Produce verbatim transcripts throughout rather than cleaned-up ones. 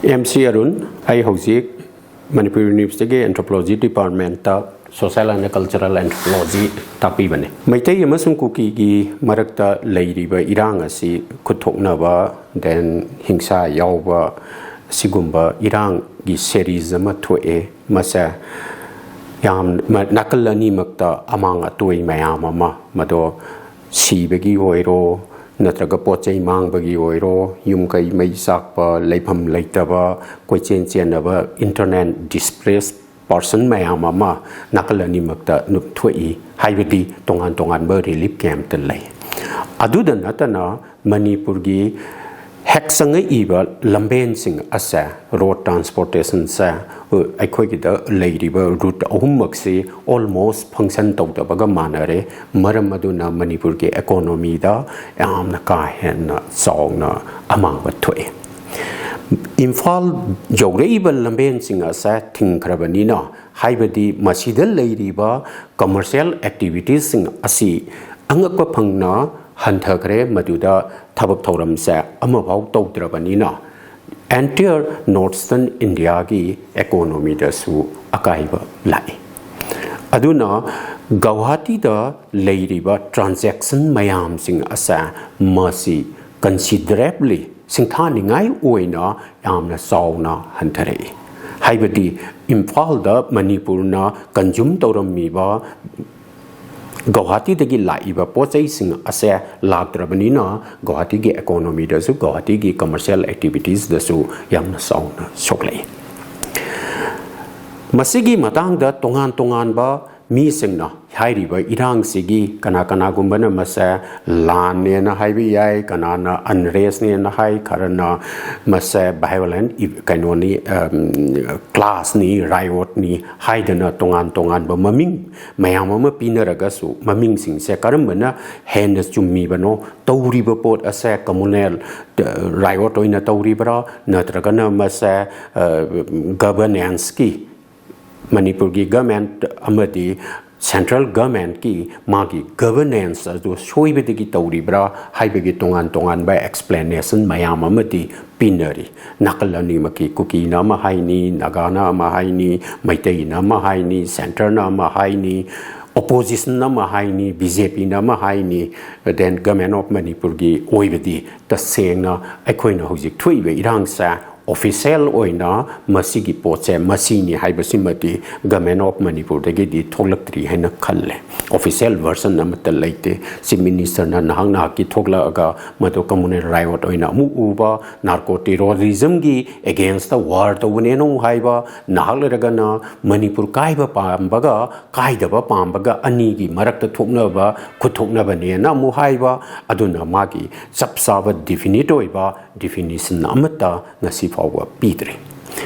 M C Arun. ꯑꯩ ꯍꯧꯖꯤꯛ ꯃꯅꯤꯄꯨꯔ ꯌꯨꯅꯤꯚꯔꯁꯤꯇꯤꯒꯤ ꯑꯦꯟꯊ꯭ꯔꯣꯄꯣꯂꯣꯖꯤ ꯗꯤꯄꯥꯔꯠꯃꯦꯟꯇ ꯁꯣꯁꯤꯌꯦꯜ ꯑꯦꯟ ꯀꯜꯆꯔꯦꯜ ꯑꯦꯟꯊ꯭ꯔꯣꯄꯣꯂꯣꯖꯤ ꯇꯥꯛꯄꯤꯕꯅꯤ꯫ ꯃꯩꯇꯩ ꯑꯃꯁꯨꯡ ꯀꯨꯀꯤꯒꯤ ꯃꯔꯛꯇ ꯂꯩꯔꯤꯕ ꯏꯔꯥꯡ ꯑꯁꯤ ꯈꯨꯠꯊꯣꯛꯅꯕ, then ꯍꯤꯡꯁꯥ ꯌꯥꯎꯕ, ꯑꯁꯤꯒꯨꯝꯕ ꯏꯔꯥꯡꯒꯤ ꯁꯦꯔꯤꯁ ꯑꯃ ꯊꯣꯛꯑꯦ꯫ ꯃꯁꯦ ꯌꯥꯝ, ꯃ-, ꯅꯥꯀꯜ ꯑꯅꯤꯃꯛꯇ ꯑꯃꯥꯡ ꯑꯇꯣꯏ ꯃꯌꯥꯝ ꯑꯃ, ꯃꯗꯣ ꯁꯤꯕꯒꯤ ꯑꯣꯏꯔꯣ, ꯅꯠꯇ꯭ꯔꯒ ꯄꯣꯠ ꯆꯩ ꯃꯥꯡꯕꯒꯤ ꯑꯣꯏꯔꯣ, ꯌꯨꯝ ꯀꯩ ꯃꯩ ꯆꯥꯛꯄ, ꯂꯩꯐꯝ ꯂꯩꯇꯕ, ꯀꯣꯏꯆꯦꯟ ꯆꯦꯟꯅꯕ, ꯏꯟꯇꯔꯅꯦꯜ ꯗꯤꯁꯄ꯭ꯂꯦꯁ ꯄꯥꯔꯁꯟ ꯃꯌꯥꯝ ꯑꯃ ꯅꯥꯀꯜ ꯑꯅꯤꯃꯛꯇ ꯅꯨꯞ-, ꯊꯣꯛꯏ꯫ ꯍꯥꯏꯕꯗꯤ ꯇꯣꯉꯥꯟ ꯇꯣꯉꯥꯟꯕ ꯔꯤꯂꯤꯐ ꯀꯦꯝꯞꯇ ꯂꯩ꯫ ꯑꯗꯨꯗ ꯅꯠꯇꯅ ꯃꯅꯤꯄꯨꯔꯒꯤ ꯍꯦꯛ ꯆꯪꯉꯛꯏꯕ ꯂꯝꯕꯦꯟꯁꯤꯡ ꯑꯁꯦ, ꯔꯣꯗ ꯇ꯭ꯔꯥꯟꯁꯄꯣꯔꯇꯦꯁꯟꯁꯦ, ꯑꯩꯈꯣꯏꯒꯤꯗ ꯂꯩꯔꯤꯕ ꯔꯨꯠ ꯑꯍꯨꯝꯃꯛꯁꯤ ꯑꯣꯜꯃꯣꯁ ꯐꯪꯁꯟ ꯇꯧꯗꯕꯒ ꯃꯥꯟꯅꯔꯦ꯫ ꯃꯔꯝ ꯑꯗꯨꯅ ꯃꯅꯤꯄꯨꯔꯒꯤ ꯏꯀꯣꯅꯣꯃꯤꯗ ꯌꯥꯝꯅ ꯀꯥ ꯍꯦꯟꯅ ꯆꯥꯎꯅ ꯑꯃꯥꯡꯕ ꯊꯣꯛꯑꯦ꯫ ꯏꯝꯐꯥꯜ ꯌꯧꯔꯛꯏꯕ ꯂꯝꯕꯦꯟꯁꯤꯡ ꯑꯁꯦ ꯊꯤꯡꯈ꯭ꯔꯕꯅꯤꯅ, ꯍꯥꯏꯕꯗꯤ ꯃꯁꯤꯗ ꯂꯩꯔꯤꯕ ꯀꯃꯔꯁꯤꯌꯦꯜ ꯑꯦꯛꯇꯤꯚꯤꯇꯤꯁꯁꯤꯡ ꯑꯁꯤ ꯑꯉꯛꯄ ꯐꯪꯅ ꯍꯟꯊꯈ꯭ꯔꯦ꯫ ꯃꯗꯨꯗ ꯊꯕꯛ ꯊꯧꯔꯝꯁꯦ ꯑꯃꯐꯥꯎ ꯇꯧꯗ꯭ꯔꯕꯅꯤꯅ, ꯑꯦꯟꯇꯤꯌꯔ ꯅꯣꯔꯠ ꯏꯁꯇꯔꯟ ꯏꯟꯗꯤꯌꯥꯒꯤ ꯏꯀꯣꯅꯣꯃꯤꯗꯁꯨ ꯑꯀꯥꯏꯕ ꯂꯥꯛꯏ꯫ ꯑꯗꯨꯅ ꯒꯧꯍꯥꯇꯤꯗ ꯂꯩꯔꯤꯕ ꯇ꯭ꯔꯥꯟꯖꯦꯛꯁꯟ ꯃꯌꯥꯝꯁꯤꯡ ꯑꯁꯦ, ꯃꯁꯤ ꯀꯟꯁꯤꯗꯔꯦꯕꯂꯤ, ꯁꯤꯡꯊꯥꯅꯤꯡꯉꯥꯏ ꯑꯣꯏꯅ ꯌꯥꯝꯅ ꯆꯥꯎꯅ ꯍꯟꯊꯔꯛꯏ꯫ ꯍꯥꯏꯕꯗꯤ ꯏꯝꯐꯥꯜꯗ ꯃꯅꯤꯄꯨꯔꯅ ꯀꯟꯖꯨꯝ ꯇꯧꯔꯝꯃꯤꯕ ꯒꯧꯍꯥꯇꯤꯗꯒꯤ ꯂꯥꯛꯏꯕ ꯄꯣꯠ ꯆꯩꯁꯤꯡ ꯑꯁꯦ ꯂꯥꯛꯇ꯭ꯔꯕꯅꯤꯅ, ꯒꯧꯍꯥꯇꯤꯒꯤ ꯏꯀꯣꯅꯣꯃꯤꯗꯁꯨ, ꯒꯧꯍꯥꯇꯤꯒꯤ ꯀꯃꯔꯁꯤꯌꯦꯜ ꯑꯦꯛꯇꯤꯚꯤꯇꯤꯁꯇꯁꯨ ꯌꯥꯝꯅ ꯆꯥꯎꯅ ꯁꯣꯛꯂꯛꯏ꯫ ꯃꯁꯤꯒꯤ ꯃꯇꯥꯡꯗ ꯇꯣꯉꯥꯟ ꯇꯣꯉꯥꯟꯕ ꯃꯤꯁꯤꯡꯅ ꯍꯥꯏꯔꯤꯕ ꯏꯔꯥꯡꯁꯤꯒꯤ, ꯀꯅꯥ ꯀꯅꯥꯒꯨꯝꯕꯅ ꯃꯁꯦ ꯂꯥꯟꯅꯦꯅ ꯍꯥꯏꯕ ꯌꯥꯏ, ꯀꯅꯥꯅ ꯑꯟꯔꯦꯁꯅꯦꯅ ꯍꯥꯏ, ꯈꯔꯅ ꯃꯁꯦ ꯚꯥꯏꯑꯣꯂꯦꯟ ꯏ-, ꯀꯩꯅꯣꯅꯤ, ꯑꯝ, ꯀ꯭ꯂꯥꯁꯅꯤ, ꯔꯥꯏꯑꯣꯠꯅꯤ ꯍꯥꯏꯗꯅ ꯇꯣꯉꯥꯟ ꯇꯣꯉꯥꯟꯕ ꯃꯃꯤꯡ ꯃꯌꯥꯝ ꯑꯃ ꯄꯤꯅꯔꯒꯁꯨ, ꯃꯃꯤꯡꯁꯤꯡꯁꯦ ꯀꯔꯝꯕꯅ ꯍꯦꯟꯅ ꯆꯨꯝꯃꯤꯕꯅꯣ? ꯇꯧꯔꯤꯕ ꯄꯣꯠ ꯑꯁꯦ ꯀꯃꯨꯅꯦꯜ, ꯑ, ꯔꯥꯏꯑꯣꯠ ꯑꯣꯏꯅ ꯇꯧꯔꯤꯕ꯭ꯔꯥ, ꯅꯠꯇ꯭ꯔꯒꯅ ꯃꯁꯦ, ꯑ, ꯒꯚꯔꯅꯦꯟꯁꯀꯤ, ꯃꯅꯤꯄꯨꯔꯒꯤ ꯒꯚꯔꯟꯃꯦꯟꯠ ꯑꯃꯗꯤ central governmentꯀꯤ ꯃꯥꯒꯤ governance ꯑꯗꯨ ꯁꯣꯏꯕꯗꯒꯤ ꯇꯧꯔꯤꯕ꯭ꯔꯥ ꯍꯥꯏꯕꯒꯤ ꯇꯣꯉꯥꯟ ꯇꯣꯉꯥꯟꯕ explanation ꯃꯌꯥꯝ ꯑꯃꯗꯤ ꯄꯤꯅꯔꯤ꯫ ꯅꯥꯀꯜ ꯑꯅꯤꯃꯛꯀꯤ, ꯀꯨꯀꯤꯅ ꯑꯃ ꯍꯥꯏꯅꯤ, ꯅꯥꯒꯥꯅ ꯑꯃ ꯍꯥꯏꯅꯤ, ꯃꯩꯇꯩꯅ ꯑꯃ ꯍꯥꯏꯅꯤ, centreꯅ ꯑꯃ ꯍꯥꯏꯅꯤ, opposition ꯑꯃ ꯍꯥꯏꯅꯤ, BJPꯅ ꯑꯃ ꯍꯥꯏꯅꯤ, then Government of Manipurꯒꯤ ꯑꯣꯏꯕꯗꯤ ꯇꯁꯦꯡꯅ ꯑꯩꯈꯣꯏꯅ ꯍꯧꯖꯤꯛ ꯊꯣꯛꯏꯕ ꯏꯔꯥꯡꯁꯦ official ꯑꯣꯏꯅ ꯃꯁꯤꯒꯤ ꯄꯣꯠꯁꯦ ꯃꯁꯤꯅꯤ ꯍꯥꯏꯕꯁꯤꯃꯗꯤ Government of Manipurꯗꯒꯤꯗꯤ ꯊꯣꯛꯂꯛꯇ꯭ꯔꯤ ꯍꯥꯏꯅ ꯈꯜꯂꯦ꯫ Official version ꯑꯃꯠꯇ ꯂꯩꯇꯦ꯫ Chief Ministerꯅ ꯅꯍꯥꯛ ꯅꯍꯥꯛꯀꯤ ꯊꯣꯛꯂꯛꯑꯒ ꯃꯗꯨ communal riot ꯑꯣꯏꯅ ꯑꯃꯨꯛ ꯎꯕ, narco terrorismꯒꯤ againstꯇ war ꯇꯧꯕꯅꯦꯅ ꯑꯃꯨꯛ ꯍꯥꯏꯕ, ꯅꯍꯥꯛ ꯂꯩꯔꯒꯅ ꯃꯅꯤꯄꯨꯔ ꯀꯥꯏꯕ ꯄꯥꯝꯕꯒ ꯀꯥꯏꯗꯕ ꯄꯥꯝꯕꯒ ꯑꯅꯤꯒꯤ ꯃꯔꯛꯇ ꯊꯣꯛꯅꯕ ꯈꯨꯠꯊꯣꯛꯅꯕꯅꯦꯅ ꯑꯃꯨꯛ ꯍꯥꯏꯕ꯫ ꯑꯗꯨꯅ ꯃꯥꯒꯤ ꯆꯞ ꯆꯥꯕ definite ꯑꯣꯏꯕ definition ꯑꯃꯠꯇ ꯉꯁꯤ ꯐꯥꯎꯕ ꯄꯤꯗ꯭ꯔꯤ꯫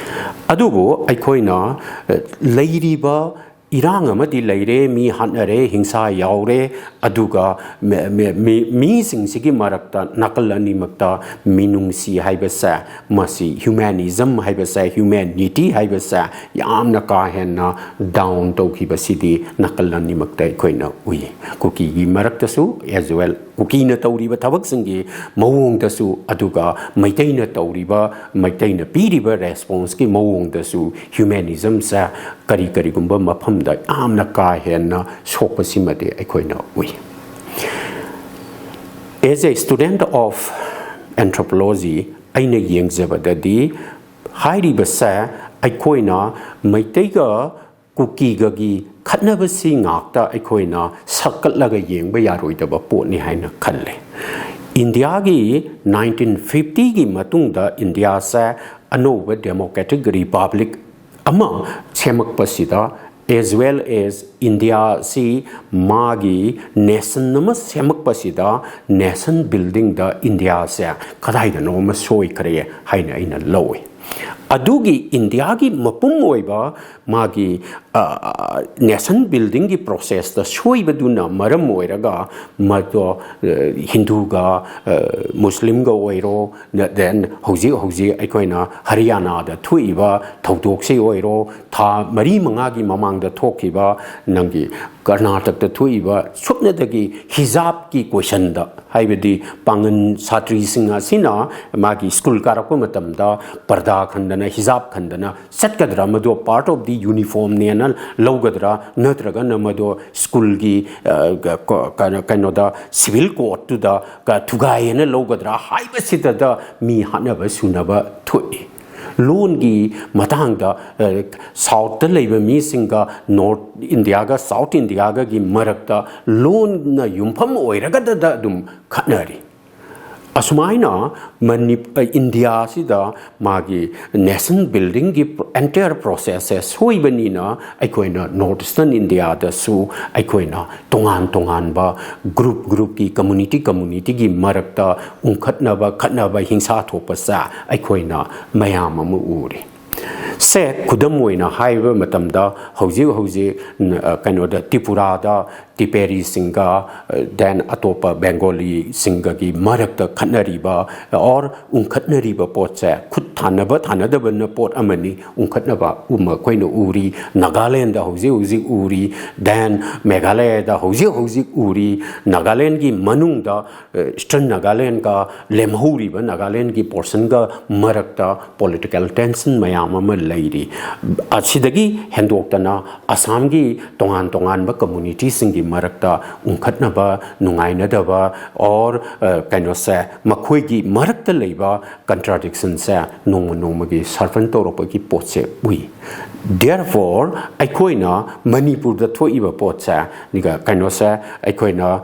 ꯑꯗꯨꯕꯨ ꯑꯩꯈꯣꯏꯅ, ꯑ, ꯂꯩꯔꯤꯕ ꯏꯔꯥꯡ ꯑꯃꯗꯤ ꯂꯩꯔꯦ, ꯃꯤ ꯍꯥꯠꯅꯔꯦ, ꯍꯤꯡꯁꯥ ꯌꯥꯎꯔꯦ, ꯑꯗꯨꯒ ꯃꯤ-, ꯃꯤ-, ꯃꯤ-, ꯃꯤꯁꯤꯡꯁꯤꯒꯤ ꯃꯔꯛꯇ ꯅꯥꯀꯜ ꯑꯅꯤꯃꯛꯇ ꯃꯤꯅꯨꯡꯁꯤ ꯍꯥꯏꯕꯁꯦ, ꯃꯁꯤ humanism ꯍꯥꯏꯕꯁꯦ, humanity ꯍꯥꯏꯕꯁꯦ ꯌꯥꯝꯅ ꯀꯥ ꯍꯦꯟꯅ down ꯇꯧꯈꯤꯕꯁꯤꯗꯤ ꯅꯥꯀꯜ ꯑꯅꯤꯃꯛꯇ ꯑꯩꯈꯣꯏꯅ ꯎꯏ꯫ ꯀꯨꯀꯤꯒꯤ ꯃꯔꯛꯇꯁꯨ as well, ꯀꯨꯀꯤꯅ ꯇꯧꯔꯤꯕ ꯊꯕꯛꯁꯤꯡꯒꯤ ꯃꯑꯣꯡꯗꯁꯨ, ꯑꯗꯨꯒ ꯃꯩꯇꯩꯅ ꯇꯧꯔꯤꯕ, ꯃꯩꯇꯩꯅ ꯄꯤꯔꯤꯕ responseꯀꯤ ꯃꯑꯣꯡꯗꯁꯨ humanismꯁꯦ ꯀꯔꯤ ꯀꯔꯤꯒꯨꯝꯕ ꯃꯐꯝꯗ ꯌꯥꯝꯅ ꯀꯥ ꯍꯦꯟꯅ ꯁꯣꯛꯄꯁꯤꯃꯗꯤ ꯑꯩꯈꯣꯏꯅ ꯎꯏ꯫ As a student of anthropology, ꯑꯩꯅ ꯌꯦꯡꯖꯕꯗꯗꯤ ꯍꯥꯏꯔꯤꯕꯁꯦ ꯑꯩꯈꯣꯏꯅ ꯃꯩꯇꯩꯒ ꯀꯨꯀꯤꯒꯒꯤ ꯈꯠꯅꯕꯁꯤ ꯉꯥꯛꯇ ꯑꯩꯈꯣꯏꯅ ꯁꯛꯀꯠꯂꯒ ꯌꯦꯡꯕ ꯌꯥꯔꯣꯏꯗꯕ ꯄꯣꯠꯅꯤ ꯍꯥꯏꯅ ꯈꯜꯂꯦ꯫ ꯏꯟꯗꯤꯌꯥꯒꯤ nineteen fiftyꯒꯤ ꯃꯇꯨꯡꯗ ꯏꯟꯗꯤꯌꯥꯁꯦ ꯑꯅꯧꯕ democratic republic ꯑꯃ ꯁꯦꯝꯃꯛꯄꯁꯤꯗ, as well as ꯏꯟꯗꯤꯌꯥꯁꯤ ꯃꯥꯒꯤ nation ꯑꯃ ꯁꯦꯝꯃꯛꯄꯁꯤꯗ, nation buildingꯗ ꯏꯟꯗꯤꯌꯥꯁꯦ ꯀꯗꯥꯏꯗꯅꯣ ꯑꯃ ꯁꯣꯏꯈ꯭ꯔꯦ ꯍꯥꯏꯅ ꯑꯩꯅ ꯂꯧꯏ꯫ ꯑꯗꯨꯒꯤ ꯏꯟꯗꯤꯌꯥꯒꯤ ꯃꯄꯨꯝ ꯑꯣꯏꯕ ꯃꯥꯒꯤ ꯅꯦꯁꯟ ꯕꯤꯜꯗꯤꯡꯒꯤ ꯄ꯭ꯔꯣꯁꯦꯁꯇ ꯁꯣꯏꯕꯗꯨꯅ ꯃꯔꯝ ꯑꯣꯏꯔꯒ ꯃꯗꯣ ꯍꯤꯟꯗꯨꯒ ꯃꯨꯁꯂꯤꯝꯒ ꯑꯣꯏꯔꯣ, then ꯍꯧꯖꯤꯛ ꯍꯧꯖꯤꯛ ꯑꯩꯈꯣꯏꯅ ꯍꯔꯤꯌꯥꯅꯥꯗ ꯊꯣꯛꯏꯕ ꯊꯧꯗꯣꯛꯁꯤ ꯑꯣꯏꯔꯣ, ꯊꯥ ꯃꯔꯤ ꯃꯉꯥꯒꯤ ꯃꯃꯥꯡꯗ ꯊꯣꯛꯈꯤꯕ ꯅꯪꯒꯤ ꯀꯔꯅꯥꯇꯀꯇ ꯊꯣꯛꯏꯕ ꯁꯨꯞꯅꯗꯒꯤ ꯍꯤꯖꯥꯕꯀꯤ ꯀꯣꯏꯁꯟꯗ, ꯍꯥꯏꯕꯗꯤ ꯄꯥꯡꯒꯟ ꯁꯥꯇ꯭ꯔꯤꯁꯤꯡ ꯑꯁꯤꯅ ꯃꯥꯒꯤ ꯁ꯭ꯀꯨꯜ ꯀꯥꯔꯛꯄ ꯃꯇꯝꯗ ꯄꯔꯗꯥ ꯈꯟꯗꯅ, ꯍꯤꯖꯥꯕ ꯈꯟꯗꯅ ꯆꯠꯀꯗ꯭ꯔꯥ, ꯃꯗꯣ part of the uniformꯅꯦꯅ ꯂꯧꯒꯗ꯭ꯔꯥ, ꯅꯠꯇ꯭ꯔꯒꯅ ꯃꯗꯣ ꯁ꯭ꯀꯨꯜꯒꯤ ꯀꯩꯅꯣꯗ, ꯁꯤꯚꯤꯜ ꯀꯣꯗꯇꯨꯗ ꯊꯨꯒꯥꯏꯌꯦꯅ ꯂꯧꯒꯗ꯭ꯔꯥ ꯍꯥꯏꯕꯁꯤꯗꯗ ꯃꯤ ꯍꯥꯠꯅꯕ ꯁꯨꯅꯕ ꯊꯣꯛꯏ꯫ ꯂꯣꯟꯒꯤ ꯃꯇꯥꯡꯗ ꯁꯥꯎꯠꯇ ꯂꯩꯕ ꯃꯤꯁꯤꯡꯒ ꯅꯣꯔꯠ ꯏꯟꯗꯤꯌꯥꯒ ꯁꯥꯎꯠ ꯏꯟꯗꯤꯌꯥꯒꯒꯤ ꯃꯔꯛꯇ ꯂꯣꯟꯅ ꯌꯨꯝꯐꯝ ꯑꯣꯏꯔꯒꯗꯗ ꯑꯗꯨꯝ ꯈꯠꯅꯔꯤ꯫ ꯑꯁꯨꯃꯥꯏꯅ ꯏꯟꯗꯤꯌꯥꯁꯤꯗ ꯃꯥꯒꯤ ꯅꯦꯁꯟ ꯕꯤꯜꯗꯤꯡꯒꯤ entire processꯁꯦ ꯁꯣꯏꯕꯅꯤꯅ ꯑꯩꯈꯣꯏꯅ ꯅꯣꯔꯠ ꯏꯁꯇꯔꯟ ꯏꯟꯗꯤꯌꯥꯗꯁꯨ ꯑꯩꯈꯣꯏꯅ ꯇꯣꯉꯥꯟ ꯇꯣꯉꯥꯟꯕ ꯒ꯭ꯔꯨꯞ ꯒ꯭ꯔꯨꯞꯀꯤ, ꯀꯝꯃꯨꯅꯤꯇꯤ ꯀꯝꯃꯨꯅꯤꯇꯤꯒꯤ ꯃꯔꯛꯇ ꯎꯪꯈꯠꯅꯕ, ꯈꯠꯅꯕ, ꯍꯤꯡꯁꯥ ꯊꯣꯛꯄꯁꯦ ꯑꯩꯈꯣꯏꯅ ꯃꯌꯥꯝ ꯑꯃ ꯎꯔꯤ꯫ ꯁꯦ, ꯈꯨꯗꯝ ꯑꯣꯏꯅ ꯍꯥꯏꯕ ꯃꯇꯝꯗ ꯍꯧꯖꯤꯛ ꯍꯧꯖꯤꯛ ꯀꯩꯅꯣꯗ, ꯇ꯭ꯔꯤꯄꯨꯔꯥꯗ ꯇꯤꯄꯦꯔꯤꯁꯤꯡꯒ, then ꯑꯇꯣꯞꯄ ꯕꯦꯡꯒꯣꯂꯤꯁꯤꯡꯒꯒꯤ ꯃꯔꯛꯇ ꯈꯠꯅꯔꯤꯕ or ꯎꯪꯈꯠꯅꯔꯤꯕ ꯄꯣꯠꯁꯦ, ꯈꯨꯠ ꯊꯥꯅꯕ ꯊꯥꯅꯗꯕꯅ ꯄꯣꯠ ꯑꯃꯅꯤ꯫ ꯎꯪꯈꯠꯅꯕ ꯑꯃ ꯑꯩꯈꯣꯏꯅ ꯎꯔꯤ, ꯅꯥꯒꯥꯂꯦꯟꯗ ꯍꯧꯖꯤꯛ ꯍꯧꯖꯤꯛ ꯎꯔꯤ, then ꯃꯦꯘꯥꯂꯌꯥꯗ ꯍꯧꯖꯤꯛ ꯍꯧꯖꯤꯛ ꯎꯔꯤ꯫ ꯅꯥꯒꯥꯂꯦꯟꯒꯤ ꯃꯅꯨꯡꯗ, ꯏꯁꯇꯔꯟ ꯅꯥꯒꯥꯂꯦꯟꯒ ꯂꯦꯝꯍꯧꯔꯤꯕ ꯅꯥꯒꯥꯂꯦꯟꯒꯤ ꯄꯣꯔꯁꯟꯒ ꯃꯔꯛꯇ ꯄꯣꯂꯤꯇꯤꯀꯦꯜ ꯇꯦꯟꯁꯟ ꯃꯌꯥꯝ ꯑꯃ ꯂꯩꯔꯤ꯫ ꯑꯁꯤꯗꯒꯤ ꯍꯦꯟꯗꯣꯛꯇꯅ ꯑꯁꯥꯝꯒꯤ ꯇꯣꯉꯥꯟ ꯇꯣꯉꯥꯟꯕ ꯀꯝꯃꯨꯅꯤꯇꯤꯁꯤꯡꯒꯤ ꯃꯔꯛꯇ ꯎꯪꯈꯠꯅꯕ, ꯅꯨꯡꯉꯥꯏꯅꯗꯕ, or ꯀꯩꯅꯣꯁꯦ, ꯃꯈꯣꯏꯒꯤ ꯃꯔꯛꯇ ꯂꯩꯕ ꯀꯟꯇ꯭ꯔꯥꯗꯤꯛꯁꯟꯁꯦ ꯅꯣꯡꯃ ꯅꯣꯡꯃꯒꯤ ꯁꯥꯔꯐꯟ ꯇꯧꯔꯛꯄꯒꯤ ꯄꯣꯠꯁꯦ ꯎꯏ꯫ Therefore, ꯑꯩꯈꯣꯏꯅ ꯃꯅꯤꯄꯨꯔꯗ ꯊꯣꯛꯏꯕ ꯄꯣꯠꯁꯦ, ꯀꯩꯅꯣꯁꯦ, ꯑꯩꯈꯣꯏꯅ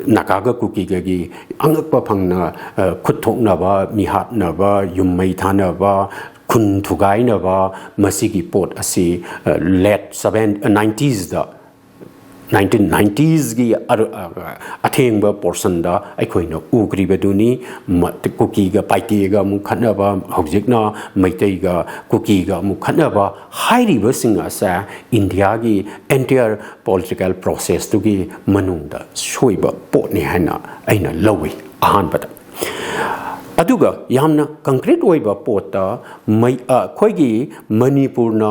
ꯅꯥꯒꯥꯒ ꯀꯨꯀꯤꯒꯒꯤ ꯑꯉꯛꯄ ꯐꯪꯅ ꯈꯨꯠ ꯊꯣꯛꯅꯕ, ꯃꯤꯍꯥꯠꯅꯕ, ꯌꯨꯝ ꯃꯩ ꯊꯥꯅꯕ, ꯈꯨꯟ ꯊꯨꯒꯥꯏꯅꯕ, ꯃꯁꯤꯒꯤ ꯄꯣꯠ ꯑꯁꯤ late seven, ninetiesꯗ ꯅꯥꯏꯟꯇꯤꯟ ꯅꯥꯏꯟꯇꯤꯁꯀꯤ ꯑꯊꯦꯡꯕ ꯄꯣꯔꯁꯟꯗ ꯑꯩꯈꯣꯏꯅ ꯎꯈ꯭ꯔꯤꯕꯗꯨꯅꯤ꯫ ꯀꯨꯀꯤꯒ ꯄꯥꯏꯇꯦꯒ ꯑꯃꯨꯛ ꯈꯠꯅꯕ, ꯍꯧꯖꯤꯛꯅ ꯃꯩꯇꯩꯒ ꯀꯨꯀꯤꯒ ꯑꯃꯨꯛ ꯈꯠꯅꯕ ꯍꯥꯏꯔꯤꯕꯁꯤꯡ ꯑꯁꯦ ꯏꯟꯗꯤꯌꯥꯒꯤ ꯑꯦꯟꯇꯤꯌꯔ ꯄꯣꯂꯤꯇꯤꯀꯦꯜ ꯄ꯭ꯔꯣꯁꯦꯁꯇꯨꯒꯤ ꯃꯅꯨꯡꯗ ꯁꯣꯏꯕ ꯄꯣꯠꯅꯤ ꯍꯥꯏꯅ ꯑꯩꯅ ꯂꯧꯏ꯫ ꯑꯍꯥꯟꯕꯗ ꯑꯗꯨꯒ ꯌꯥꯝꯅ ꯀꯪꯀ꯭ꯔꯤꯠ ꯑꯣꯏꯕ ꯄꯣꯠꯇ ꯑꯩꯈꯣꯏꯒꯤ ꯃꯅꯤꯄꯨꯔꯅ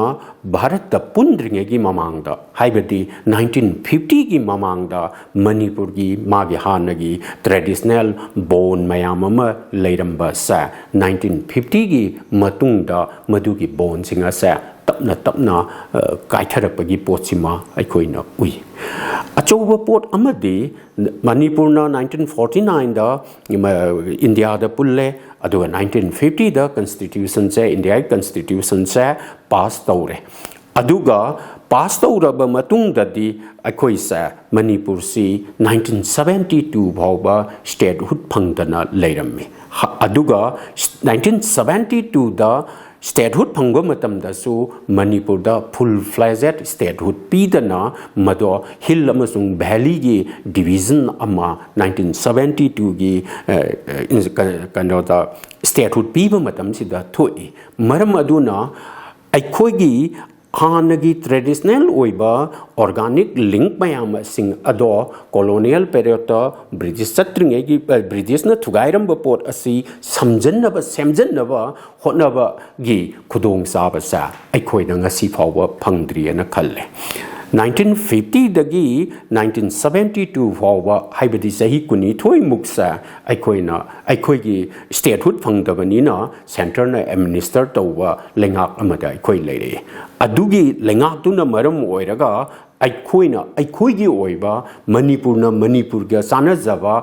ꯚꯥꯔꯠꯇ ꯄꯨꯟꯗ꯭ꯔꯤꯉꯩꯒꯤ ꯃꯃꯥꯡꯗ, ꯍꯥꯏꯕꯗꯤ ꯅꯥꯏꯟꯇꯤꯟ ꯐꯤꯐꯇꯤꯒꯤ ꯃꯃꯥꯡꯗ ꯃꯅꯤꯄꯨꯔꯒꯤ ꯃꯥꯒꯤ ꯍꯥꯟꯅꯒꯤ ꯇ꯭ꯔꯦꯗꯤꯁꯅꯦꯜ ꯕꯣꯟ ꯃꯌꯥꯝ ꯑꯃ ꯂꯩꯔꯝꯕꯁꯦ ꯅꯥꯏꯟꯇꯤꯟ ꯐꯤꯐꯇꯤꯒꯤ ꯃꯇꯨꯡꯗ ꯃꯗꯨꯒꯤ ꯕꯣꯟꯁꯤꯡ ꯑꯁꯦ ꯇꯞꯅ ꯇꯞꯅ ꯀꯥꯏꯊꯔꯛꯄꯒꯤ ꯄꯣꯠꯁꯤꯃ ꯑꯩꯈꯣꯏꯅ ꯎꯏ꯫ ꯑꯆꯧꯕ ꯄꯣꯠ ꯑꯃꯗꯤ ꯃꯅꯤꯄꯨꯔꯅ ꯅꯥꯏꯟꯇꯤꯟ ꯐꯣꯔꯇꯤ ꯅꯥꯏꯟꯗ ꯏꯟꯗꯤꯌꯥꯗ ꯄꯨꯜꯂꯦ, ꯑꯗꯨꯒ ꯅꯥꯏꯟꯇꯤꯟ ꯐꯤꯐꯇꯤꯗ ꯀꯟꯁꯇꯤꯇ꯭ꯌꯨꯁꯟꯁꯦ, ꯏꯟꯗꯤꯌꯥꯒꯤ ꯀꯟꯁꯇꯤꯇ꯭ꯌꯨꯁꯟꯁꯦ ꯄꯥꯁ ꯇꯧꯔꯦ꯫ ꯑꯗꯨꯒ ꯄꯥꯁ ꯇꯧꯔꯕ ꯃꯇꯨꯡꯗꯗꯤ ꯑꯩꯈꯣꯏꯁꯦ, ꯃꯅꯤꯄꯨꯔꯁꯤ ꯅꯥꯏꯟꯇꯤꯟ ꯁꯕꯦꯟꯇꯤ ꯇꯨ ꯐꯥꯎꯕ ꯁ꯭ꯇꯦꯠꯍꯨꯗ ꯐꯪꯗꯅ ꯂꯩꯔꯝꯃꯤ꯫ ꯑꯗꯨꯒ ꯅꯥꯏꯟꯇꯤꯟ ꯁꯕꯦꯟꯇꯤ ꯇꯨꯗ ꯁ꯭ꯇꯦꯠꯍꯨꯗ ꯐꯪꯕ ꯃꯇꯝꯗꯁꯨ ꯃꯅꯤꯄꯨꯔꯗ ꯐꯨꯜ ꯐ꯭ꯂꯦꯖꯦꯠ ꯁ꯭ꯇꯦꯠꯍꯨꯗ ꯄꯤꯗꯅ ꯃꯗꯣ ꯍꯤꯜ ꯑꯃꯁꯨꯡ ꯚꯦꯂꯤꯒꯤ ꯗꯤꯕꯤꯖꯟ ꯑꯃ ꯅꯥꯏꯟꯇꯤꯟ ꯁꯕꯦꯟꯇꯤ ꯇꯨꯒꯤ ꯀꯩꯅꯣꯗ ꯁ꯭ꯇꯦꯠꯍꯨꯗ ꯄꯤꯕ ꯃꯇꯝꯁꯤꯗ ꯊꯣꯛꯏ꯫ ꯃꯔꯝ ꯑꯗꯨꯅ ꯑꯩꯈꯣꯏꯒꯤ ꯍꯥꯟꯅꯒꯤ ꯇ꯭ꯔꯦꯗꯤꯁꯅꯦꯜ ꯑꯣꯏꯕ ꯑꯣꯔꯒꯥꯅꯤꯛ ꯂꯤꯡꯛ ꯃꯌꯥꯝꯁꯤꯡ ꯑꯗꯣ ꯀꯣꯂꯣꯅꯤꯌꯦꯜ ꯄꯦꯔꯤꯌꯣꯠꯇ ꯕ꯭ꯔꯤꯇꯤꯁ ꯆꯠꯇ꯭ꯔꯤꯉꯩꯒꯤ, ꯕ꯭ꯔꯤꯇꯤꯁꯅ ꯊꯨꯒꯥꯏꯔꯝꯕ ꯄꯣꯠ ꯑꯁꯤ ꯁꯝꯖꯟꯅꯕ, ꯁꯦꯝꯖꯟꯅꯕ ꯍꯣꯠꯅꯕꯒꯤ ꯈꯨꯗꯣꯡꯆꯥꯕꯁꯦ ꯑꯩꯈꯣꯏꯅ ꯉꯁꯤ ꯐꯥꯎꯕ ꯐꯪꯗ꯭ꯔꯤꯑꯅ ꯈꯜꯂꯦ꯫ ꯅꯥꯏꯟꯇꯤꯟ ꯐꯤꯐꯇꯤꯗꯒꯤ ꯅꯥꯏꯟꯇꯤꯟ ꯁꯕꯦꯟꯇꯤ ꯇꯨ ꯐꯥꯎꯕ, ꯍꯥꯏꯕꯗꯤ ꯆꯍꯤ ꯀꯨꯟꯅꯤꯊꯣꯏꯃꯨꯛꯁꯦ ꯑꯩꯈꯣꯏꯅ, ꯑꯩꯈꯣꯏꯒꯤ ꯁ꯭ꯇꯦꯠꯍꯨꯗ ꯐꯪꯗꯕꯅꯤꯅ ꯁꯦꯟꯇꯔꯅ ꯑꯦꯗꯃꯤꯅꯤꯁꯇꯔ ꯇꯧꯕ ꯂꯩꯉꯥꯛ ꯑꯃꯗ ꯑꯩꯈꯣꯏ ꯂꯩꯔꯛꯏ꯫ ꯑꯗꯨꯒꯤ ꯂꯩꯉꯥꯛꯇꯨꯅ ꯃꯔꯝ ꯑꯣꯏꯔꯒ ꯑꯩꯈꯣꯏꯅ ꯑꯩꯈꯣꯏꯒꯤ ꯑꯣꯏꯕ, ꯃꯅꯤꯄꯨꯔꯅ ꯃꯅꯤꯄꯨꯔꯒ ꯆꯥꯟꯅꯖꯕ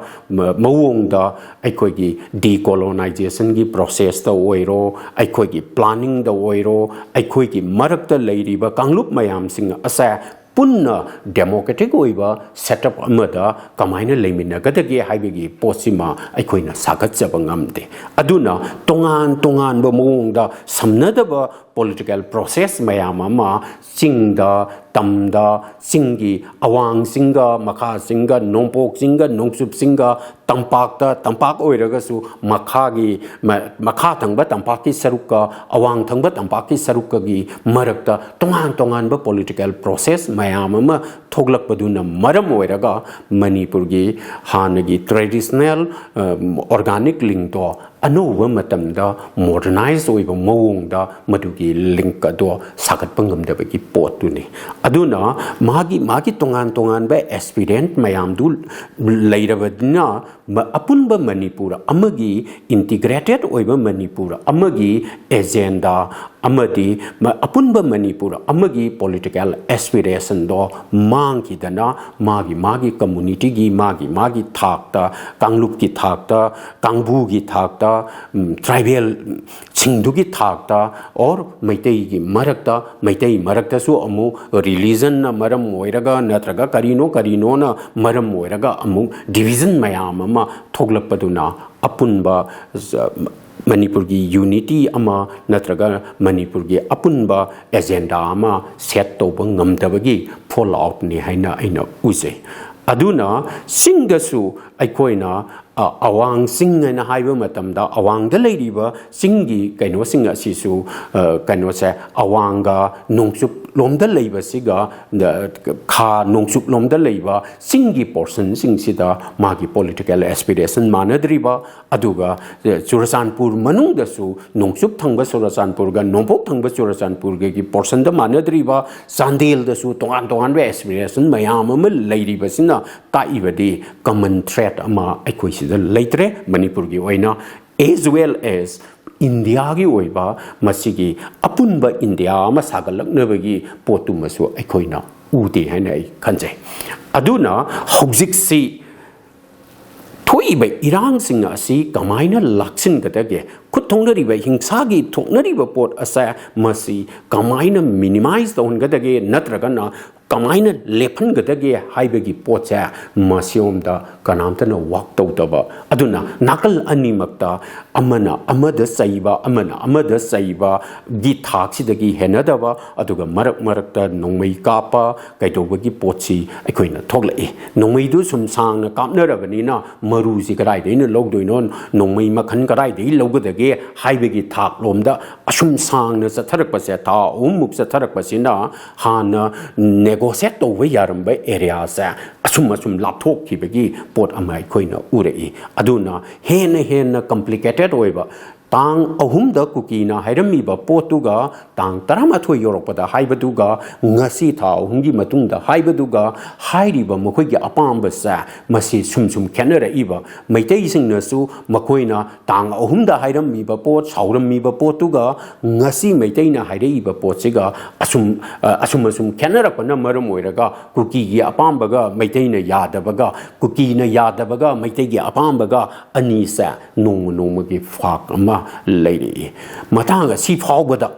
ꯃꯑꯣꯡꯗ ꯑꯩꯈꯣꯏꯒꯤ ꯗꯤꯀꯣꯂꯣꯅꯥꯏꯖꯦꯁꯟꯒꯤ ꯄ꯭ꯔꯣꯁꯦꯁꯇ ꯑꯣꯏꯔꯣ, ꯑꯩꯈꯣꯏꯒꯤ ꯄ꯭ꯂꯥꯅꯤꯡꯗ ꯑꯣꯏꯔꯣ, ꯑꯩꯈꯣꯏꯒꯤ ꯃꯔꯛꯇ ꯂꯩꯔꯤꯕ ꯀꯥꯡꯂꯨꯞ ꯃꯌꯥꯝꯁꯤꯡ ꯑꯁꯦ ꯄꯨꯟꯅ ꯗꯦꯃꯣꯀ꯭ꯔꯦꯇꯤꯛ ꯑꯣꯏꯕ ꯁꯦꯠꯑꯞ ꯑꯃꯗ ꯀꯃꯥꯏꯅ ꯂꯩꯃꯤꯟꯅꯒꯗꯒꯦ ꯍꯥꯏꯕꯒꯤ ꯄꯣꯠꯁꯤꯃ ꯑꯩꯈꯣꯏꯅ ꯁꯥꯒꯠꯆꯕ ꯉꯝꯗꯦ꯫ ꯑꯗꯨꯅ ꯇꯣꯉꯥꯟ ꯇꯣꯉꯥꯟꯕ ꯃꯑꯣꯡꯗ ꯁꯝꯅꯗꯕ ꯄꯣꯂꯤꯇꯤꯀꯦꯜ ꯄ꯭ꯔꯣꯁꯦꯁ ꯃꯌꯥꯝ ꯑꯃ ꯆꯤꯡꯗ ꯇꯝꯗ, ꯆꯤꯡꯒꯤ ꯑꯋꯥꯡ ꯆꯤꯡꯒ ꯃꯈꯥ ꯆꯤꯡꯒ, ꯅꯣꯡꯄꯣꯛ ꯆꯤꯡꯒ ꯅꯣꯡꯆꯨꯞ ꯆꯤꯡꯒ, ꯇꯝꯄꯥꯛꯇ, ꯇꯝꯄꯥꯛ ꯑꯣꯏꯔꯒꯁꯨ ꯃꯈꯥꯒꯤ, ꯃ-, ꯃꯈꯥ ꯊꯪꯕ ꯇꯝꯄꯥꯛꯀꯤ ꯁꯔꯨꯛꯀ ꯑꯋꯥꯡ ꯊꯪꯕ ꯇꯝꯄꯥꯛꯀꯤ ꯁꯔꯨꯛꯀꯒꯤ ꯃꯔꯛꯇ ꯇꯣꯉꯥꯟ ꯇꯣꯉꯥꯟꯕ political process ꯃꯌꯥꯝ ꯑꯃ ꯊꯣꯛꯂꯛꯄꯗꯨꯅ ꯃꯔꯝ ꯑꯣꯏꯔꯒ ꯃꯅꯤꯄꯨꯔꯒꯤ ꯍꯥꯟꯅꯒꯤ traditional, ꯑ, organic link ꯇꯣ ꯑꯅꯧꯕ ꯃꯇꯝꯗ modernize ꯑꯣꯏꯕ ꯃꯑꯣꯡꯗ ꯃꯗꯨꯒꯤ link ꯑꯗꯣ ꯁꯥꯒꯠꯄ ꯉꯝꯗꯕꯒꯤ ꯄꯣꯠꯇꯨꯅꯤ꯫ ꯑꯗꯨꯅ ꯃꯥꯒꯤ, ꯃꯥꯒꯤ ꯇꯣꯉꯥꯟ ꯇꯣꯉꯥꯟꯕ aspirant ꯃꯌꯥꯝꯗꯨ ꯂꯩꯔꯕꯅꯤꯅ ꯃ-, ꯑꯄꯨꯟꯕ ꯃꯅꯤꯄꯨꯔ ꯑꯃꯒꯤ, integrated ꯑꯣꯏꯕ ꯃꯅꯤꯄꯨꯔ ꯑꯃꯒꯤ agenda ꯑꯃꯗꯤ ꯃ-, ꯑꯄꯨꯟꯕ ꯃꯅꯤꯄꯨꯔ ꯑꯃꯒꯤ political aspiration ꯗꯣ ꯃꯥꯡꯈꯤꯗꯅ ꯃꯥꯒꯤ ꯃꯥꯒꯤ community ꯒꯤ, ꯃꯥꯒꯤ ꯃꯥꯒꯤ ꯊꯥꯛꯇ, ꯀꯥꯡꯂꯨꯞꯀꯤ ꯊꯥꯛꯇ, ꯀꯥꯡꯕꯨꯒꯤ ꯊꯥꯛꯇ, ꯎꯝ, tribal ꯁꯤꯡꯗꯨꯒꯤ ꯊꯥꯛꯇ, or ꯃꯩꯇꯩꯒꯤ ꯃꯔꯛꯇ, ꯃꯩꯇꯩ ꯃꯔꯛꯇꯁꯨ ꯑꯃꯨꯛ religion ꯅ ꯃꯔꯝ ꯑꯣꯏꯔꯒ ꯅꯠꯇ꯭ꯔꯒ ꯀꯔꯤꯅꯣ ꯀꯔꯤꯅꯣꯅ ꯃꯔꯝ ꯑꯣꯏꯔꯒ ꯑꯃꯨꯛ division ꯃꯌꯥꯝ ꯑꯃ ꯊꯣꯛꯂꯛꯄꯗꯨꯅ ꯑꯄꯨꯟꯕ, ꯑ, ꯃꯅꯤꯄꯨꯔꯒꯤ unity ꯑꯃ ꯅꯠꯇ꯭ꯔꯒ ꯃꯅꯤꯄꯨꯔꯒꯤ ꯑꯄꯨꯟꯕ agenda ꯑꯃ set ꯇꯧꯕ ꯉꯝꯗꯕꯒꯤ fallout ꯅꯤ ꯍꯥꯏꯅ ꯑꯩꯅ ꯎꯖꯩ꯫ ꯑꯗꯨꯅ ꯆꯤꯡꯗꯁꯨ ꯑꯩꯈꯣꯏꯅ, ꯑ, ꯑꯋꯥꯡ ꯆꯤꯡ ꯍꯥꯏꯅ ꯍꯥꯏꯕ ꯃꯇꯝꯗ ꯑꯋꯥꯡꯗ ꯂꯩꯔꯤꯕ ꯆꯤꯡꯒꯤ ꯀꯩꯅꯣꯁꯤꯡ ꯑꯁꯤꯁꯨ, ꯑ, ꯀꯩꯅꯣꯁꯦ, ꯑꯋꯥꯡꯒ ꯅꯣꯡꯆꯨꯞ ꯂꯣꯝꯗ ꯂꯩꯕꯁꯤꯒ, ꯑ, ꯈꯥ ꯅꯣꯡꯆꯨꯞ ꯂꯣꯝꯗ ꯂꯩꯕ ꯆꯤꯡꯒꯤ portion ꯁꯤꯡꯁꯤꯗ ꯃꯥꯒꯤ political aspiration ꯃꯥꯟꯅꯗ꯭ꯔꯤꯕ, ꯑꯗꯨꯒ, ꯑ, ꯆꯨꯔꯆꯥꯟꯄꯨꯔ ꯃꯅꯨꯡꯗꯁꯨ ꯅꯣꯡꯆꯨꯞ ꯊꯪꯕ ꯆꯨꯔꯆꯥꯟꯄꯨꯔꯒ ꯅꯣꯡꯄꯣꯛ ꯊꯪꯕ ꯆꯨꯔꯆꯥꯟꯄꯨꯔꯒꯤ portion ꯗ ꯃꯥꯟꯅꯗ꯭ꯔꯤꯕ, ꯆꯥꯟꯗꯦꯜꯗꯁꯨ ꯇꯣꯉꯥꯟ ꯇꯣꯉꯥꯟꯕ aspiration ꯃꯌꯥꯝ ꯑꯃ ꯂꯩꯔꯤꯕꯁꯤꯅ ꯇꯥꯛꯏꯕꯗꯤ common thread ꯑꯃ ꯑꯩꯈꯣꯏ ꯁꯤꯗ ꯂꯩꯇ꯭ꯔꯦ꯫ ꯃꯅꯤꯄꯨꯔꯒꯤ ꯑꯣꯏꯅ as well as India ꯒꯤ ꯑꯣꯏꯕ ꯃꯁꯤꯒꯤ ꯑꯄꯨꯟꯕ India ꯑꯃ ꯁꯥꯒꯠꯂꯛꯅꯕꯒꯤ ꯄꯣꯠꯇꯨꯃꯁꯨ ꯑꯩꯈꯣꯏꯅ ꯎꯗꯦ ꯍꯥꯏꯅ ꯑꯩ ꯈꯟꯖꯩ꯫ ꯑꯗꯨꯅ ꯍꯧꯖꯤꯛꯁꯤ ꯊꯣꯛꯏꯕ ꯏꯔꯥꯡꯁꯤꯡ ꯑꯁꯤ ꯀꯃꯥꯏꯅ ꯂꯥꯛꯁꯤꯟꯒꯗꯒꯦ, ꯈꯨꯠ ꯊꯣꯛꯅꯔꯤꯕ ꯍꯤꯡꯁꯥꯒꯤ ꯊꯣꯛꯅꯔꯤꯕ ꯄꯣꯠ ꯑꯁꯦ ꯃꯁꯤ ꯀꯃꯥꯏꯅ minimize ꯇꯧꯍꯟꯒꯗꯒꯦ ꯅꯠꯇ꯭ꯔꯒꯅ ꯀꯃꯥꯏꯅ ꯂꯦꯞꯍꯟꯒꯗꯒꯦ ꯍꯥꯏꯕꯒꯤ ꯄꯣꯠꯁꯦ ꯃꯁꯤꯔꯣꯝꯗ ꯀꯅꯥꯝꯇꯅ work ꯇꯧꯗꯕ꯫ ꯑꯗꯨꯅ ꯅꯥꯀꯜ ꯑꯅꯤꯃꯛꯇ ꯑꯃꯅ ꯑꯃꯗ ꯆꯩꯕ, ꯑꯃꯅ ꯑꯃꯗ ꯆꯩꯕꯒꯤ ꯊꯥꯛꯁꯤꯗꯒꯤ ꯍꯦꯟꯅꯗꯕ, ꯑꯗꯨꯒ ꯃꯔꯛ ꯃꯔꯛꯇ ꯅꯣꯡꯃꯩ ꯀꯥꯞꯄ ꯀꯩꯗꯧꯕꯒꯤ ꯄꯣꯠꯁꯤ ꯑꯩꯈꯣꯏꯅ ꯊꯣꯛꯂꯛꯏ꯫ ꯅꯣꯡꯃꯩꯗꯨ ꯁꯨꯝ ꯁꯥꯡꯅ ꯀꯥꯞꯅꯔꯕꯅꯤꯅ ꯃꯔꯨꯁꯤ ꯀꯗꯥꯏꯗꯒꯤꯅ ꯂꯧꯗꯣꯏꯅꯣ, ꯅꯣꯡꯃꯩ ꯃꯈꯜ ꯀꯗꯥꯏꯗꯒꯤ ꯂꯧꯒꯗꯒꯦ ꯍꯥꯏꯕꯒꯤ ꯊꯥꯛꯂꯣꯝꯗ ꯑꯁꯨꯝ ꯁꯥꯡꯅ ꯆꯠꯊꯔꯛꯄꯁꯦ, ꯊꯥ ꯑꯍꯨꯝꯃꯨꯛ ꯆꯠꯊꯔꯛꯄꯁꯤꯅ ꯍꯥꯟꯅ negotiate ꯇꯧꯕ ꯌꯥꯔꯝꯕ areaꯁꯦ ꯑꯁꯨꯝ ꯑꯁꯨꯝ ꯂꯥꯞꯊꯣꯛꯈꯤꯕꯒꯤ ꯄꯣꯠ ꯑꯃ ꯑꯩꯈꯣꯏꯅ ꯎꯔꯛꯏ꯫ ꯑꯗꯨꯅ ꯍꯦꯟꯅ ꯍꯦꯟꯅ complicated ꯑꯣꯏꯕ, ꯇꯥꯡ ꯑꯍꯨꯝꯗ ꯀꯨꯀꯤꯅ ꯍꯥꯏꯔꯝꯃꯤꯕ ꯄꯣꯠꯇꯨꯒ ꯇꯥꯡ ꯇꯔꯥꯃꯥꯊꯣꯏ ꯌꯧꯔꯛꯄꯗ ꯍꯥꯏꯕꯗꯨꯒ, ꯉꯁꯤ ꯊꯥ ꯑꯍꯨꯝꯒꯤ ꯃꯇꯨꯡꯗ ꯍꯥꯏꯕꯗꯨꯒ, ꯍꯥꯏꯔꯤꯕ ꯃꯈꯣꯏꯒꯤ ꯑꯄꯥꯝꯕꯁꯦ, ꯃꯁꯤ ꯁꯨꯝ ꯁꯨꯝ ꯈꯦꯠꯅꯔꯛꯏꯕ꯫ ꯃꯩꯇꯩꯁꯤꯡꯅꯁꯨ ꯃꯈꯣꯏꯅ ꯇꯥꯡ ꯑꯍꯨꯝꯗ ꯍꯥꯏꯔꯝꯃꯤꯕ ꯄꯣꯠ, ꯁꯥꯎꯔꯝꯃꯤꯕ ꯄꯣꯠꯇꯨꯒ ꯉꯁꯤ ꯃꯩꯇꯩꯅ ꯍꯥꯏꯔꯛꯏꯕ ꯄꯣꯠꯁꯤꯒ ꯑꯁꯨꯝ, ꯑ, ꯑꯁꯨꯝ ꯑꯁꯨꯝ ꯈꯦꯠꯅꯔꯛꯄꯅ ꯃꯔꯝ ꯑꯣꯏꯔꯒ ꯀꯨꯀꯤꯒꯤ ꯑꯄꯥꯝꯕꯒ ꯃꯩꯇꯩꯅ ꯌꯥꯗꯕꯒ, ꯀꯨꯀꯤꯅ ꯌꯥꯗꯕꯒ ꯃꯩꯇꯩꯒꯤ ꯑꯄꯥꯝꯕꯒ ꯑꯅꯤꯁꯦ ꯅꯣꯡꯃ ꯅꯣꯡꯃꯒꯤ ꯐꯥꯛ ꯑꯃ ꯂꯩꯔꯛꯏ꯫ ꯃꯇꯥꯡ ꯑꯁꯤ ꯐꯥꯎꯕꯗ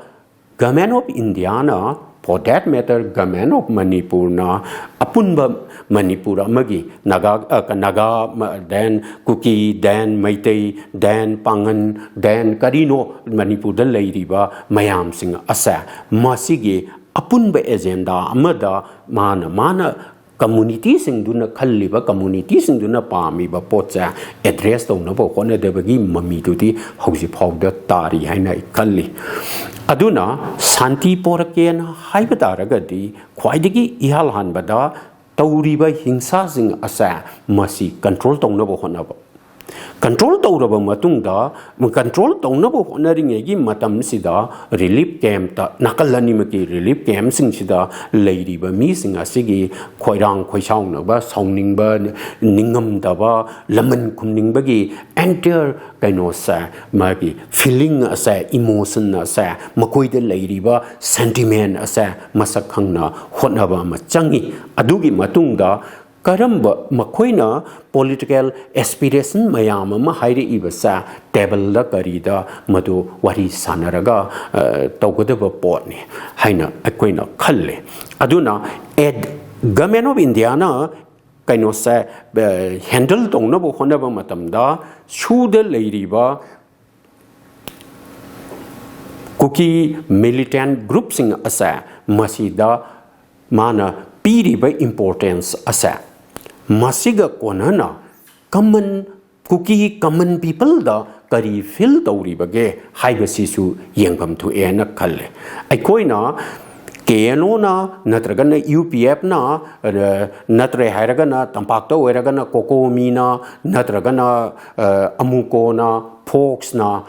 Government of Indiaꯅ, for that matter, Government of Manipurꯅ ꯑꯄꯨꯟꯕ ꯃꯅꯤꯄꯨꯔ ꯑꯃꯒꯤ ꯅꯥꯒꯥ, ꯑ, ꯅꯥꯒꯥ, ꯃ-, then ꯀꯨꯀꯤ, then ꯃꯩꯇꯩ, then ꯄꯥꯉꯟ, then ꯀꯔꯤꯅꯣ ꯃꯅꯤꯄꯨꯔꯗ ꯂꯩꯔꯤꯕ ꯃꯌꯥꯝꯁꯤꯡ ꯑꯁꯦ, ꯃꯁꯤꯒꯤ ꯑꯄꯨꯟꯕ agenda ꯑꯃꯗ ꯃꯥꯅ, ꯃꯥꯅ communityꯁꯤꯡꯗꯨꯅ ꯈꯜꯂꯤꯕ, communityꯁꯤꯡꯗꯨꯅ ꯄꯥꯝꯃꯤꯕ ꯄꯣꯠꯁꯦ address ꯇꯧꯅꯕ ꯍꯣꯠꯅꯗꯕꯒꯤ ꯃꯃꯤꯗꯨꯗꯤ ꯍꯧꯖꯤꯛ ꯐꯥꯎꯗ ꯇꯥꯔꯤ ꯍꯥꯏꯅ ꯑꯩ ꯈꯜꯂꯤ꯫ ꯑꯗꯨꯅ ꯁꯥꯟꯇꯤ ꯄꯣꯔꯛꯀꯦꯅ ꯍꯥꯏꯕ ꯇꯥꯔꯒꯗꯤ ꯈ꯭ꯋꯥꯏꯗꯒꯤ ꯏꯍꯥꯟ ꯍꯥꯟꯕꯗ ꯇꯧꯔꯤꯕ ꯍꯤꯡꯁꯥꯁꯤꯡ ꯑꯁꯦ ꯃꯁꯤ control ꯇꯧꯅꯕ ꯍꯣꯠꯅꯕ꯫ Control ꯇꯧꯔꯕ ꯃꯇꯨꯡꯗ, control ꯇꯧꯅꯕ ꯍꯣꯠꯅꯔꯤꯉꯩꯒꯤ ꯃꯇꯝꯁꯤꯗ relief campꯇ, ꯅꯥꯀꯜ ꯑꯅꯤꯃꯛꯀꯤ relief campꯁꯤꯡꯁꯤꯗ ꯂꯩꯔꯤꯕ ꯃꯤꯁꯤꯡ ꯑꯁꯤꯒꯤ ꯈꯣꯏꯔꯥꯡ ꯈꯣꯏꯁꯥꯎꯅꯕ, ꯁꯥꯎꯅꯤꯡꯕ, ꯅꯤꯡꯉꯝꯗꯕ, ꯂꯃꯟ ꯈꯨꯝꯅꯤꯡꯕꯒꯤ entire ꯀꯩꯅꯣꯁꯦ, ꯃꯥꯒꯤ feeling ꯑꯁꯦ, emotion ꯑꯁꯦ, ꯃꯈꯣꯏꯗ ꯂꯩꯔꯤꯕ sentiment ꯑꯁꯦ ꯃꯁꯛ ꯈꯪꯅ ꯍꯣꯠꯅꯕ ꯑꯃ ꯆꯪꯉꯤ꯫ ꯑꯗꯨꯒꯤ ꯃꯇꯨꯡꯗ ꯀꯔꯝꯕ ꯃꯈꯣꯏꯅ political aspiration ꯃꯌꯥꯝ ꯑꯃ ꯍꯥꯏꯔꯛꯏꯕꯁꯦ tableꯗ ꯀꯔꯤꯗ ꯃꯗꯨ ꯋꯥꯔꯤ ꯁꯥꯟꯅꯔꯒ, ꯑ, ꯇꯧꯒꯗꯕ ꯄꯣꯠꯅꯤ ꯍꯥꯏꯅ ꯑꯩꯈꯣꯏꯅ ꯈꯜꯂꯤ꯫ ꯑꯗꯨꯅ ꯑꯦ-, Government of Indiaꯅ ꯀꯩꯅꯣꯁꯦ, ꯑ, handle ꯇꯧꯅꯕ ꯍꯣꯠꯅꯕ ꯃꯇꯝꯗ ꯁꯨꯗ ꯂꯩꯔꯤꯕ ꯀꯨꯀꯤ ꯃꯤꯂꯤꯇꯦꯟ ꯒ꯭ꯔꯨꯞꯁꯤꯡ ꯑꯁꯦ ꯃꯁꯤꯗ ꯃꯥꯅ ꯄꯤꯔꯤꯕ ꯏꯝꯄꯣꯔꯇꯦꯟꯁ ꯑꯁꯦ ꯃꯁꯤꯒ ꯀꯣꯟꯅꯅ ꯀꯃꯟ, ꯀꯨꯀꯤ ꯀꯃꯟ ꯄꯤꯄꯜꯗ ꯀꯔꯤ ꯐꯤꯜ ꯇꯧꯔꯤꯕꯒꯦ ꯍꯥꯏꯕꯁꯤꯁꯨ ꯌꯦꯡꯐꯝ ꯊꯣꯛꯑꯦꯅ ꯈꯜꯂꯦ꯫ ꯑꯩꯈꯣꯏꯅ ꯀꯦ ꯑꯦꯟ ꯑꯣꯅ ꯅꯠꯇ꯭ꯔꯒꯅ ꯌꯨ ꯄꯤ ꯑꯦꯐꯅ, ꯅꯠꯇ꯭ꯔꯦ ꯍꯥꯏꯔꯒꯅ ꯇꯝꯄꯥꯛꯇ ꯑꯣꯏꯔꯒꯅ ꯀꯣꯀꯣꯃꯤꯅ, ꯅꯠꯇ꯭ꯔꯒꯅ ꯑꯃꯨꯀꯣꯅ, ꯐꯣꯛꯁꯅ,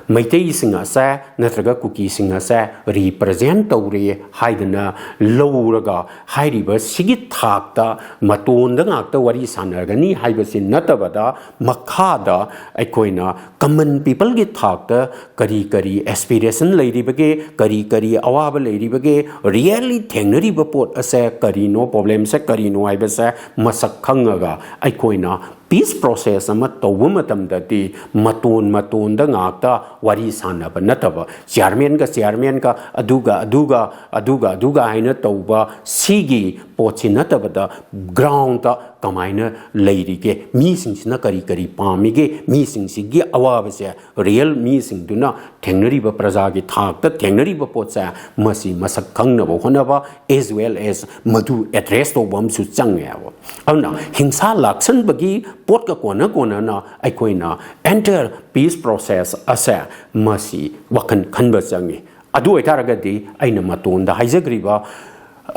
ꯃꯩꯇꯩꯁꯤꯡ ꯑꯁꯦ ꯅꯠꯇ꯭ꯔꯒ ꯀꯨꯀꯤꯁꯤꯡ ꯑꯁꯦ ꯔꯤꯄ꯭ꯔꯖꯦꯟ ꯇꯧꯔꯦ ꯍꯥꯏꯗꯅ ꯂꯧꯔꯒ ꯍꯥꯏꯔꯤꯕ ꯁꯤꯒꯤ ꯊꯥꯛꯇ ꯃꯇꯣꯟꯗ ꯉꯥꯛꯇ ꯋꯥꯔꯤ ꯁꯥꯟꯅꯒꯅꯤ ꯍꯥꯏꯕꯁꯤ ꯅꯠꯇꯕꯗ, ꯃꯈꯥꯗ ꯑꯩꯈꯣꯏꯅ ꯀꯃꯟ ꯄꯤꯄꯜꯒꯤ ꯊꯥꯛꯇ ꯀꯔꯤ ꯀꯔꯤ ꯑꯦꯁꯄꯤꯔꯦꯁꯟ ꯂꯩꯔꯤꯕꯒꯦ, ꯀꯔꯤ ꯀꯔꯤ ꯑꯋꯥꯕ ꯂꯩꯔꯤꯕꯒꯦ, ꯔꯤꯌꯦꯜꯂꯤ ꯊꯦꯡꯅꯔꯤꯕ ꯄꯣꯠ ꯑꯁꯦ ꯀꯔꯤꯅꯣ, ꯄ꯭ꯔꯣꯕ꯭ꯂꯦꯝꯁꯦ ꯀꯔꯤꯅꯣ ꯍꯥꯏꯕꯁꯦ ꯃꯁꯛ ꯈꯪꯉꯒ ꯑꯩꯈꯣꯏꯅ ꯄꯤꯁ ꯄ꯭ꯔꯣꯁꯦꯁ ꯑꯃ ꯇꯧꯕ ꯃꯇꯝꯗꯗꯤ ꯃꯇꯣꯟ ꯃꯇꯣꯟꯗ ꯉꯥꯛꯇ ꯋꯥꯔꯤ ꯁꯥꯟꯅꯕ ꯅꯠꯇꯕ, ꯆꯤꯌꯥꯔꯃꯦꯟꯒ ꯆꯤꯌꯥꯔꯃꯦꯟꯒ, ꯑꯗꯨꯒ ꯑꯗꯨꯒ, ꯑꯗꯨꯒ ꯑꯗꯨꯒ ꯍꯥꯏꯅ ꯇꯧꯕ ꯁꯤꯒꯤ ꯄꯣꯠꯁꯤ ꯅꯠꯇꯕꯗ, ꯒ꯭ꯔꯥꯎꯟꯗ ꯀꯃꯥꯏꯅ ꯂꯩꯔꯤꯒꯦ, ꯃꯤꯁꯤꯡꯁꯤꯅ ꯀꯔꯤ ꯀꯔꯤ ꯄꯥꯝꯃꯤꯒꯦ, ꯃꯤꯁꯤꯡꯁꯤꯒꯤ ꯑꯋꯥꯕꯁꯦ ꯔꯤꯌꯦꯜ ꯃꯤꯁꯤꯡꯗꯨꯅ ꯊꯦꯡꯅꯔꯤꯕ, ꯄ꯭ꯔꯖꯥꯒꯤ ꯊꯥꯛꯇ ꯊꯦꯡꯅꯔꯤꯕ ꯄꯣꯠꯁꯦ ꯃꯁꯤ ꯃꯁꯛ ꯈꯪꯅꯕ ꯍꯣꯠꯅꯕ, as well as ꯃꯗꯨ ꯑꯦꯗ꯭ꯔꯦꯁ ꯇꯧꯕ ꯑꯃꯁꯨ ꯆꯪꯉꯦꯕ꯫ ꯑꯗꯨꯅ ꯍꯤꯡꯁꯥ ꯂꯥꯛꯁꯟꯕꯒꯤ ꯄꯣꯠꯀ ꯀꯣꯟꯅ ꯀꯣꯟꯅꯅ ꯑꯩꯈꯣꯏꯅ ꯑꯦꯟꯇꯔ ꯄꯤꯁ ꯄ꯭ꯔꯣꯁꯦꯁ ꯑꯁꯦ ꯃꯁꯤ ꯋꯥꯈꯜ ꯈꯟꯕ ꯆꯪꯉꯤ꯫ ꯑꯗꯨ ꯑꯣꯏꯇꯥꯔꯒꯗꯤ ꯑꯩꯅ ꯃꯇꯣꯟꯗ ꯍꯥꯏꯖꯈ꯭ꯔꯤꯕ,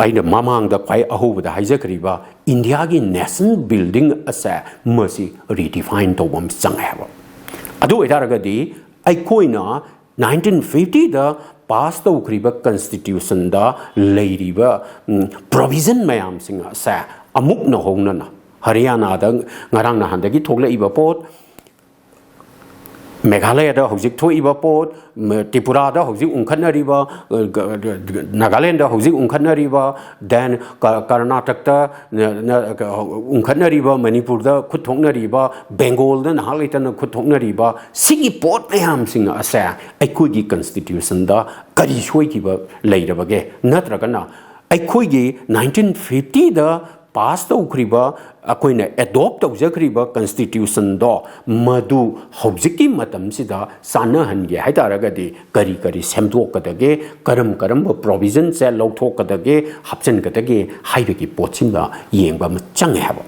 ꯑꯩꯅ ꯃꯃꯥꯡꯗ ꯈ꯭ꯋꯥꯏ ꯑꯍꯧꯕꯗ ꯍꯥꯏꯖꯈ꯭ꯔꯤꯕ ꯏꯟꯗꯤꯌꯥꯒꯤ ꯅꯦꯁꯅꯦꯜ ꯕꯤꯜꯗꯤꯡ ꯑꯁꯦ ꯃꯁꯤ ꯔꯤꯗꯤꯐꯥꯏꯟ ꯇꯧꯕ ꯑꯃ ꯆꯪꯉꯦ ꯍꯥꯏꯕ꯫ ꯑꯗꯨ ꯑꯣꯏꯇꯥꯔꯒꯗꯤ ꯑꯩꯈꯣꯏꯅ ꯅꯥꯏꯟꯇꯤꯟ ꯐꯤꯐꯇꯤꯗ ꯄꯥꯁ ꯇꯧꯈ꯭ꯔꯤꯕ ꯀꯟꯁꯇꯤꯇ꯭ꯌꯨꯁꯟꯗ ꯂꯩꯔꯤꯕ ꯄ꯭ꯔꯣꯚꯤꯖꯟ ꯃꯌꯥꯝꯁꯤꯡ ꯑꯁꯦ ꯑꯃꯨꯛ ꯅꯧꯍꯧꯅꯅ ꯍꯔꯤꯌꯥꯅꯥꯗ ꯉꯔꯥꯡ ꯅꯍꯥꯟꯗꯒꯤ ꯊꯣꯛꯂꯛꯏꯕ ꯄꯣꯠ, ꯃꯦꯘꯥꯂꯌꯥꯗ ꯍꯧꯖꯤꯛ ꯊꯣꯛꯏꯕ ꯄꯣꯠ, ꯇ꯭ꯔꯤꯄꯨꯔꯥꯗ ꯍꯧꯖꯤꯛ ꯎꯪꯈꯠꯅꯔꯤꯕ, ꯅꯥꯒꯥꯂꯦꯟꯗ ꯍꯧꯖꯤꯛ ꯎꯪꯈꯠꯅꯔꯤꯕ, then ꯀꯔꯅꯥꯇꯛꯇ ꯎꯪꯈꯠꯅꯔꯤꯕ, ꯃꯅꯤꯄꯨꯔꯗ ꯈꯨꯠ ꯊꯣꯛꯅꯔꯤꯕ, ꯕꯦꯡꯒꯣꯜꯗ ꯅꯍꯥꯛ ꯂꯩꯇꯅ ꯈꯨꯠ ꯊꯣꯛꯅꯔꯤꯕ, ꯁꯤꯒꯤ ꯄꯣꯠ ꯃꯌꯥꯝꯁꯤꯡ ꯑꯁꯦ ꯑꯩꯈꯣꯏꯒꯤ ꯀꯟꯁꯇꯤꯇ꯭ꯌꯨꯁꯟꯗ ꯀꯔꯤ ꯁꯣꯏꯈꯤꯕ ꯂꯩꯔꯕꯒꯦ? ꯅꯠꯇ꯭ꯔꯒꯅ ꯑꯩꯈꯣꯏꯒꯤ ꯅꯥꯏꯟꯇꯤꯟ ꯐꯤꯐꯇꯤꯗ ꯄꯥꯁ ꯇꯧꯈ꯭ꯔꯤꯕ, ꯑꯩꯈꯣꯏꯅ ꯑꯦꯗꯣꯞ ꯇꯧꯖꯈ꯭ꯔꯤꯕ ꯀꯟꯁꯇꯤꯇ꯭ꯌꯨꯁꯟꯗꯣ, ꯃꯗꯨ ꯍꯧꯖꯤꯛꯀꯤ ꯃꯇꯝꯁꯤꯗ ꯆꯥꯟꯅꯍꯟꯒꯦ ꯍꯥꯏ ꯇꯥꯔꯒꯗꯤ ꯀꯔꯤ ꯀꯔꯤ ꯁꯦꯝꯗꯣꯛꯀꯗꯒꯦ, ꯀꯔꯝ ꯀꯔꯝꯕ ꯄ꯭ꯔꯣꯚꯤꯖꯟꯁꯦ ꯂꯧꯊꯣꯛꯀꯗꯒꯦ, ꯍꯥꯞꯆꯤꯟꯒꯗꯒꯦ ꯍꯥꯏꯕꯒꯤ ꯄꯣꯠꯁꯤꯃ ꯌꯦꯡꯕ ꯑꯃ ꯆꯪꯉꯦ ꯍꯥꯏꯕ꯫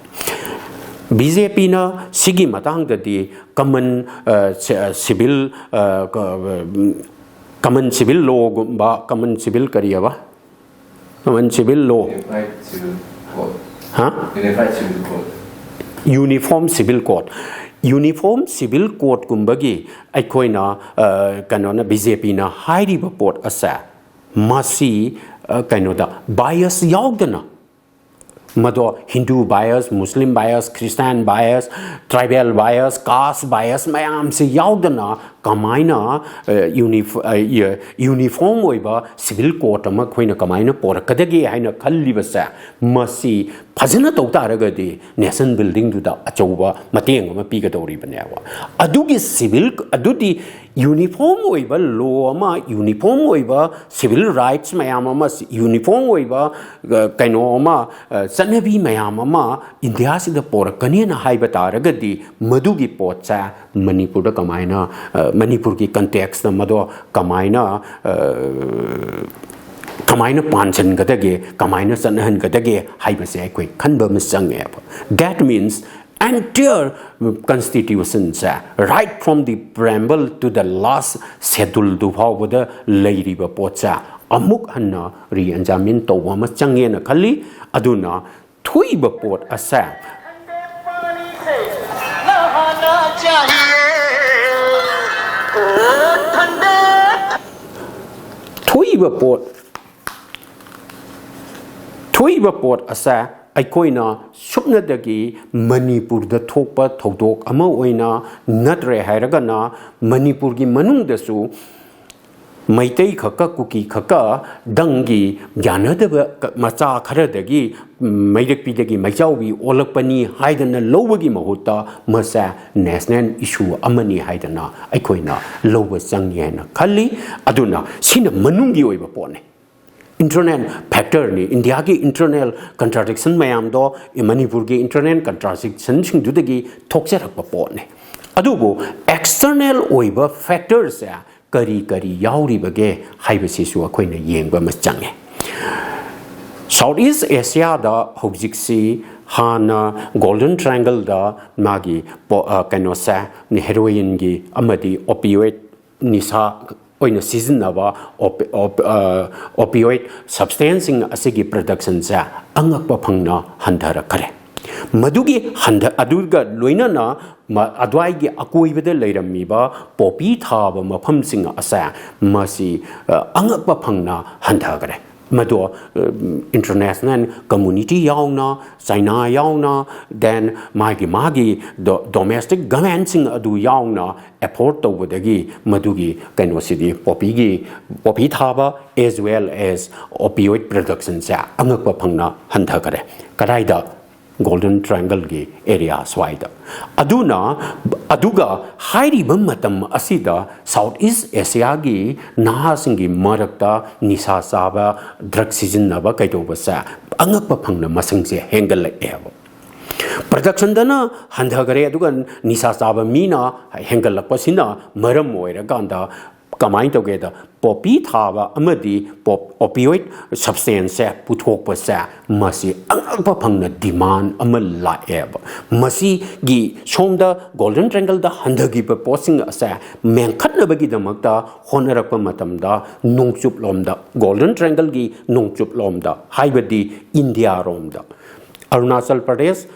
ꯕꯤ ꯖꯦ ꯄꯤꯅ ꯁꯤꯒꯤ ꯃꯇꯥꯡꯗꯗꯤ ꯀꯃꯟ, ꯑ, ꯁꯤ-, ꯑ, ꯁꯤꯚꯤꯜ, ꯑ, ꯀ-, ꯎꯝ, ꯀꯃꯟ ꯁꯤꯚꯤꯜ ꯂꯣꯒꯨꯝꯕ, ꯀꯃꯟ ꯁꯤꯚꯤꯜ ꯀꯔꯤ ꯍꯥꯏꯕ? ꯀꯃꯟ ꯁꯤꯚꯤꯜ ꯂꯣ꯫ Unified Civil Code. ꯍꯥ? Unified Civil Code. Uniform civil code. Uniform civil ꯀꯣꯗꯀꯨꯝꯕꯒꯤ ꯑꯩꯈꯣꯏꯅ, ꯑ, ꯀꯩꯅꯣꯅ, ꯕꯤ ꯖꯦ ꯄꯤꯅ ꯍꯥꯏꯔꯤꯕ ꯄꯣꯠ ꯑꯁꯦ, ꯃꯁꯤ, ꯑ, ꯀꯩꯅꯣꯗ, ꯕꯥꯏꯑꯁ ꯌꯥꯎꯗꯅ, ꯃꯗꯣ ꯍꯤꯟꯗꯨ ꯕꯥꯏꯑꯁ, ꯃꯨꯁꯂꯤꯝ ꯕꯥꯏꯑꯁ, ꯈ꯭ꯔꯤꯁꯇꯥꯟ ꯕꯥꯏꯑꯁ, ꯇ꯭ꯔꯥꯏꯕꯦꯜ ꯕꯥꯏꯑꯁ, ꯀꯥꯁ ꯕꯥꯏꯑꯁ ꯃꯌꯥꯝꯁꯤ ꯌꯥꯎꯗꯅ ꯀꯃꯥꯏꯅ, ꯑ, ꯌꯨꯅꯤꯐ-, ꯑ, ꯌ-, ꯌꯨꯅꯤꯐꯣꯔꯝ ꯑꯣꯏꯕ ꯁꯤꯚꯤꯜ ꯀꯣꯗ ꯑꯃ ꯑꯩꯈꯣꯏꯅ ꯀꯃꯥꯏꯅ ꯄꯣꯔꯛꯀꯗꯒꯦ ꯍꯥꯏꯅ ꯈꯜꯂꯤꯕꯁꯦ, ꯃꯁꯤ ꯐꯖꯅ ꯇꯧ ꯇꯥꯔꯒꯗꯤ ꯅꯦꯁꯟ ꯕꯤꯜꯗꯤꯡꯗꯨꯗ ꯑꯆꯧꯕ ꯃꯇꯦꯡ ꯑꯃ ꯄꯤꯒꯗꯧꯔꯤꯕꯅꯦꯕ꯫ ꯑꯗꯨꯒꯤ ꯁꯤꯚꯤꯜ, ꯑꯗꯨꯗꯤ ꯌꯨꯅꯤꯐꯣꯔꯝ ꯑꯣꯏꯕ ꯂꯣ ꯑꯃ, ꯌꯨꯅꯤꯐꯣꯔꯝ ꯑꯣꯏꯕ ꯁꯤꯚꯤꯜ ꯔꯥꯏꯠꯁ ꯃꯌꯥꯝ ꯑꯃ, ꯌꯨꯅꯤꯐꯣꯔꯝ ꯑꯣꯏꯕ, ꯑ, ꯀꯩꯅꯣ ꯑꯃ, ꯑ, ꯆꯠꯅꯕꯤ ꯃꯌꯥꯝ ꯑꯃ ꯏꯟꯗꯤꯌꯥꯁꯤꯗ ꯄꯣꯔꯛꯀꯅꯦꯅ ꯍꯥꯏꯕ ꯇꯥꯔꯒꯗꯤ, ꯃꯗꯨꯒꯤ ꯄꯣꯠꯁꯦ ꯃꯅꯤꯄꯨꯔꯗ ꯀꯃꯥꯏꯅ, ꯑ, ꯃꯅꯤꯄꯨꯔꯒꯤ ꯀꯟꯇꯦꯛꯁꯇ ꯃꯗꯣ ꯀꯃꯥꯏꯅ, ꯑ, ꯀꯃꯥꯏꯅ ꯄꯥꯟꯁꯤꯟꯒꯗꯒꯦ, ꯀꯃꯥꯏꯅ ꯆꯠꯅꯍꯟꯒꯗꯒꯦ ꯍꯥꯏꯕꯁꯦ ꯑꯩꯈꯣꯏ ꯈꯟꯕ ꯑꯃ ꯆꯪꯉꯦꯕ꯫ That means entire constitution say, right from the preamble to the last schedule ꯗꯨ ꯐꯥꯎꯕꯗ ꯂꯩꯔꯤꯕ ꯄꯣꯠꯁꯦ ꯑꯃꯨꯛ ꯍꯟꯅ ꯔꯤꯑꯦꯛꯖꯥꯃꯤꯟ ꯇꯧꯕ ꯑꯃ ꯆꯪꯉꯦꯅ ꯈꯜꯂꯤ꯫ ꯑꯗꯨꯅ ꯊꯣꯛꯏꯕ ꯄꯣꯠ ꯑꯁꯦ, ꯊꯣꯛꯏꯕ ꯄꯣꯠ, ꯊꯣꯛꯏꯕ ꯄꯣꯠ ꯑꯁꯦ ꯑꯩꯈꯣꯏꯅ ꯁꯨꯞꯅꯗꯒꯤ ꯃꯅꯤꯄꯨꯔꯗ ꯊꯣꯛꯄ ꯊꯧꯗꯣꯛ ꯑꯃ ꯑꯣꯏꯅ ꯅꯠꯇ꯭ꯔꯦ ꯍꯥꯏꯔꯒꯅ, ꯃꯅꯤꯄꯨꯔꯒꯤ ꯃꯅꯨꯡꯗꯁꯨ ꯃꯩꯇꯩ ꯈꯛꯀ, ꯀꯨꯀꯤ ꯈꯛꯀ ꯗꯪꯒꯤ ꯌꯥꯅꯗꯕ ꯀ-, ꯃꯆꯥ ꯈꯔꯗꯒꯤ, ꯃꯩꯔꯛꯄꯤꯗꯒꯤ ꯃꯩꯆꯥꯎꯕꯤ ꯑꯣꯜꯂꯛꯄꯅꯤ ꯍꯥꯏꯗꯅ ꯂꯧꯕꯒꯤ ꯃꯍꯨꯠꯇ, ꯃꯁꯦ ꯅꯦꯁꯅꯦꯜ ꯏꯁꯨ ꯑꯃꯅꯤ ꯍꯥꯏꯗꯅ ꯑꯩꯈꯣꯏꯅ ꯂꯧꯕ ꯆꯪꯉꯤ ꯍꯥꯏꯅ ꯈꯜꯂꯤ꯫ ꯑꯗꯨꯅ ꯁꯤꯅ ꯃꯅꯨꯡꯒꯤ ꯑꯣꯏꯕ ꯄꯣꯠꯅꯤ꯫ internal factorꯅꯤ꯫ ꯏꯟꯗꯤꯌꯥꯒꯤ internal contradiction ꯃꯌꯥꯝꯗꯣ ꯃꯅꯤꯄꯨꯔꯒꯤ internal contradictionꯁꯤꯡꯗꯨꯗꯒꯤ ꯊꯣꯛꯆꯔꯛꯄ ꯄꯣꯠꯅꯤ꯫ ꯑꯗꯨꯕꯨ external ꯑꯣꯏꯕ factorꯁꯦ ꯀꯔꯤ ꯀꯔꯤ ꯌꯥꯎꯔꯤꯕꯒꯦ ꯍꯥꯏꯕꯁꯤꯁꯨ ꯑꯩꯈꯣꯏꯅ ꯌꯦꯡꯕ ꯑꯃ ꯆꯪꯉꯦ꯫ South East Asiaꯗ ꯍꯧꯖꯤꯛꯁꯤ ꯍꯥꯟꯅ Golden Triangleꯗ ꯃꯥꯒꯤ ꯄꯣ-, ꯑ, ꯀꯩꯅꯣꯁꯦ, heroinꯒꯤ ꯑꯃꯗꯤ opioid ꯅꯤꯁꯥ ꯑꯣꯏꯅ ꯁꯤꯖꯤꯟꯅꯕ op-, op-, ꯑ, opioid substanceꯁꯤꯡ ꯑꯁꯤꯒꯤ productionꯁꯦ ꯑꯉꯛꯄ ꯐꯪꯅ ꯍꯟꯊꯔꯛꯈ꯭ꯔꯦ꯫ ꯃꯗꯨꯒꯤ ꯍꯟꯊ-, ꯑꯗꯨꯒ ꯂꯣꯏꯅꯅ ꯃ-, ꯑꯗ꯭ꯋꯥꯏꯒꯤ ꯑꯀꯣꯏꯕꯗ ꯂꯩꯔꯝꯃꯤꯕ ꯄꯣꯄꯤ ꯊꯥꯕ ꯃꯐꯝꯁꯤꯡ ꯑꯁꯦ ꯃꯁꯤ, ꯑ, ꯑꯉꯛꯄ ꯐꯪꯅ ꯍꯟꯊꯈ꯭ꯔꯦ꯫ ꯃꯗꯣ, ꯑ, international community ꯌꯥꯎꯅ, ꯆꯥꯏꯅꯥ ꯌꯥꯎꯅ, then ꯃꯥꯒꯤ, ꯃꯥꯒꯤ ꯗꯣ-, domestic governmentꯁꯤꯡ ꯑꯗꯨ ꯌꯥꯎꯅ afford ꯇꯧꯕꯗꯒꯤ ꯃꯗꯨꯒꯤ ꯀꯩꯅꯣꯁꯤꯗꯤ ꯄꯣꯄꯤꯒꯤ, ꯄꯣꯄꯤ ꯊꯥꯕ as well as opioid productionꯁꯦ ꯑꯉꯛꯄ ꯐꯪꯅ ꯍꯟꯊꯈꯔꯦ꯫ ꯀꯗꯥꯏꯗ? Golden Triangleꯒꯤ area ꯁ꯭ꯋꯥꯏꯗ꯫ ꯑꯗꯨꯅ, ꯑꯗꯨꯒ ꯍꯥꯏꯔꯤꯕ ꯃꯇꯝ ꯑꯁꯤꯗ South East Asiaꯒꯤ ꯅꯍꯥꯁꯤꯡꯒꯤ ꯃꯔꯛꯇ ꯅꯤꯁꯥ ꯆꯥꯕ, drug ꯁꯤꯖꯤꯟꯅꯕ ꯀꯩꯗꯧꯕꯁꯦ ꯑꯉꯛꯄ ꯐꯪꯅ ꯃꯁꯤꯡꯁꯦ ꯍꯦꯟꯒꯠꯂꯛꯑꯦꯕ꯫ Productionꯗꯅ ꯍꯟꯊꯈꯔꯦ, ꯑꯗꯨꯒ ꯅꯤꯁꯥ ꯆꯥꯕ ꯃꯤꯅ ꯍꯦꯟꯒꯠꯂꯛꯄꯁꯤꯅ ꯃꯔꯝ ꯑꯣꯏꯔꯀꯥꯟꯗ ꯀꯃꯥꯏꯅ ꯇꯧꯒꯦꯗ, ꯄꯣꯄꯤ ꯊꯥꯕ ꯑꯃꯗꯤ ꯄꯣꯞ-, opioid substanceꯁꯦ ꯄꯨꯊꯣꯛꯄꯁꯦ ꯃꯁꯤ ꯑꯉꯛꯄ ꯐꯪꯅ demand ꯑꯃ ꯂꯥꯛꯑꯦꯕ꯫ ꯃꯁꯤꯒꯤ ꯁꯣꯝꯗ Golden Triangleꯗ ꯍꯟꯊꯈꯤꯕ ꯄꯣꯠꯁꯤꯡ ꯑꯁꯦ ꯃꯦꯟꯈꯠꯅꯕꯒꯤꯗꯃꯛꯇ ꯍꯣꯠꯅꯔꯛꯄ ꯃꯇꯝꯗ ꯅꯣꯡꯆꯨꯞꯂꯣꯝꯗ, Golden Triangleꯒꯤ ꯅꯣꯡꯆꯨꯞꯂꯣꯝꯗ, ꯍꯥꯏꯕꯗꯤ ꯏꯟꯗꯤꯌꯥꯔꯣꯝꯗ, ꯑꯔꯨꯅꯥꯆꯜ ꯄ꯭ꯔꯗꯦꯁ,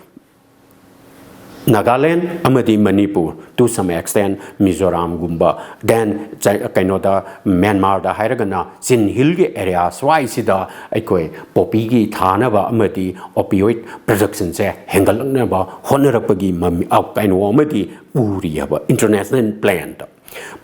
ꯅꯥꯒꯥꯂꯦꯟ ꯑꯃꯗꯤ Manipur, to some extent ꯃꯤꯖꯣꯔꯥꯝꯒꯨꯝꯕ, then ꯆ-, ꯀꯩꯅꯣꯗ, ꯃ꯭ꯌꯥꯟꯃꯥꯔꯗ ꯍꯥꯏꯔꯒꯅ ꯆꯤꯟ ꯍꯤꯜꯒꯤ area ꯁ꯭ꯋꯥꯏꯁꯤꯗ ꯑꯩꯈꯣꯏ ꯄꯣꯄꯤꯒꯤ ꯊꯥꯅꯕ ꯑꯃꯗꯤ opioid productionꯁꯦ ꯍꯦꯟꯒꯠꯂꯛꯅꯕ ꯍꯣꯠꯅꯔꯛꯄꯒꯤ ꯃꯃꯤ-, ꯑ, ꯀꯩꯅꯣ ꯑꯃꯗꯤ ꯎꯔꯤꯑꯕ international planꯗ꯫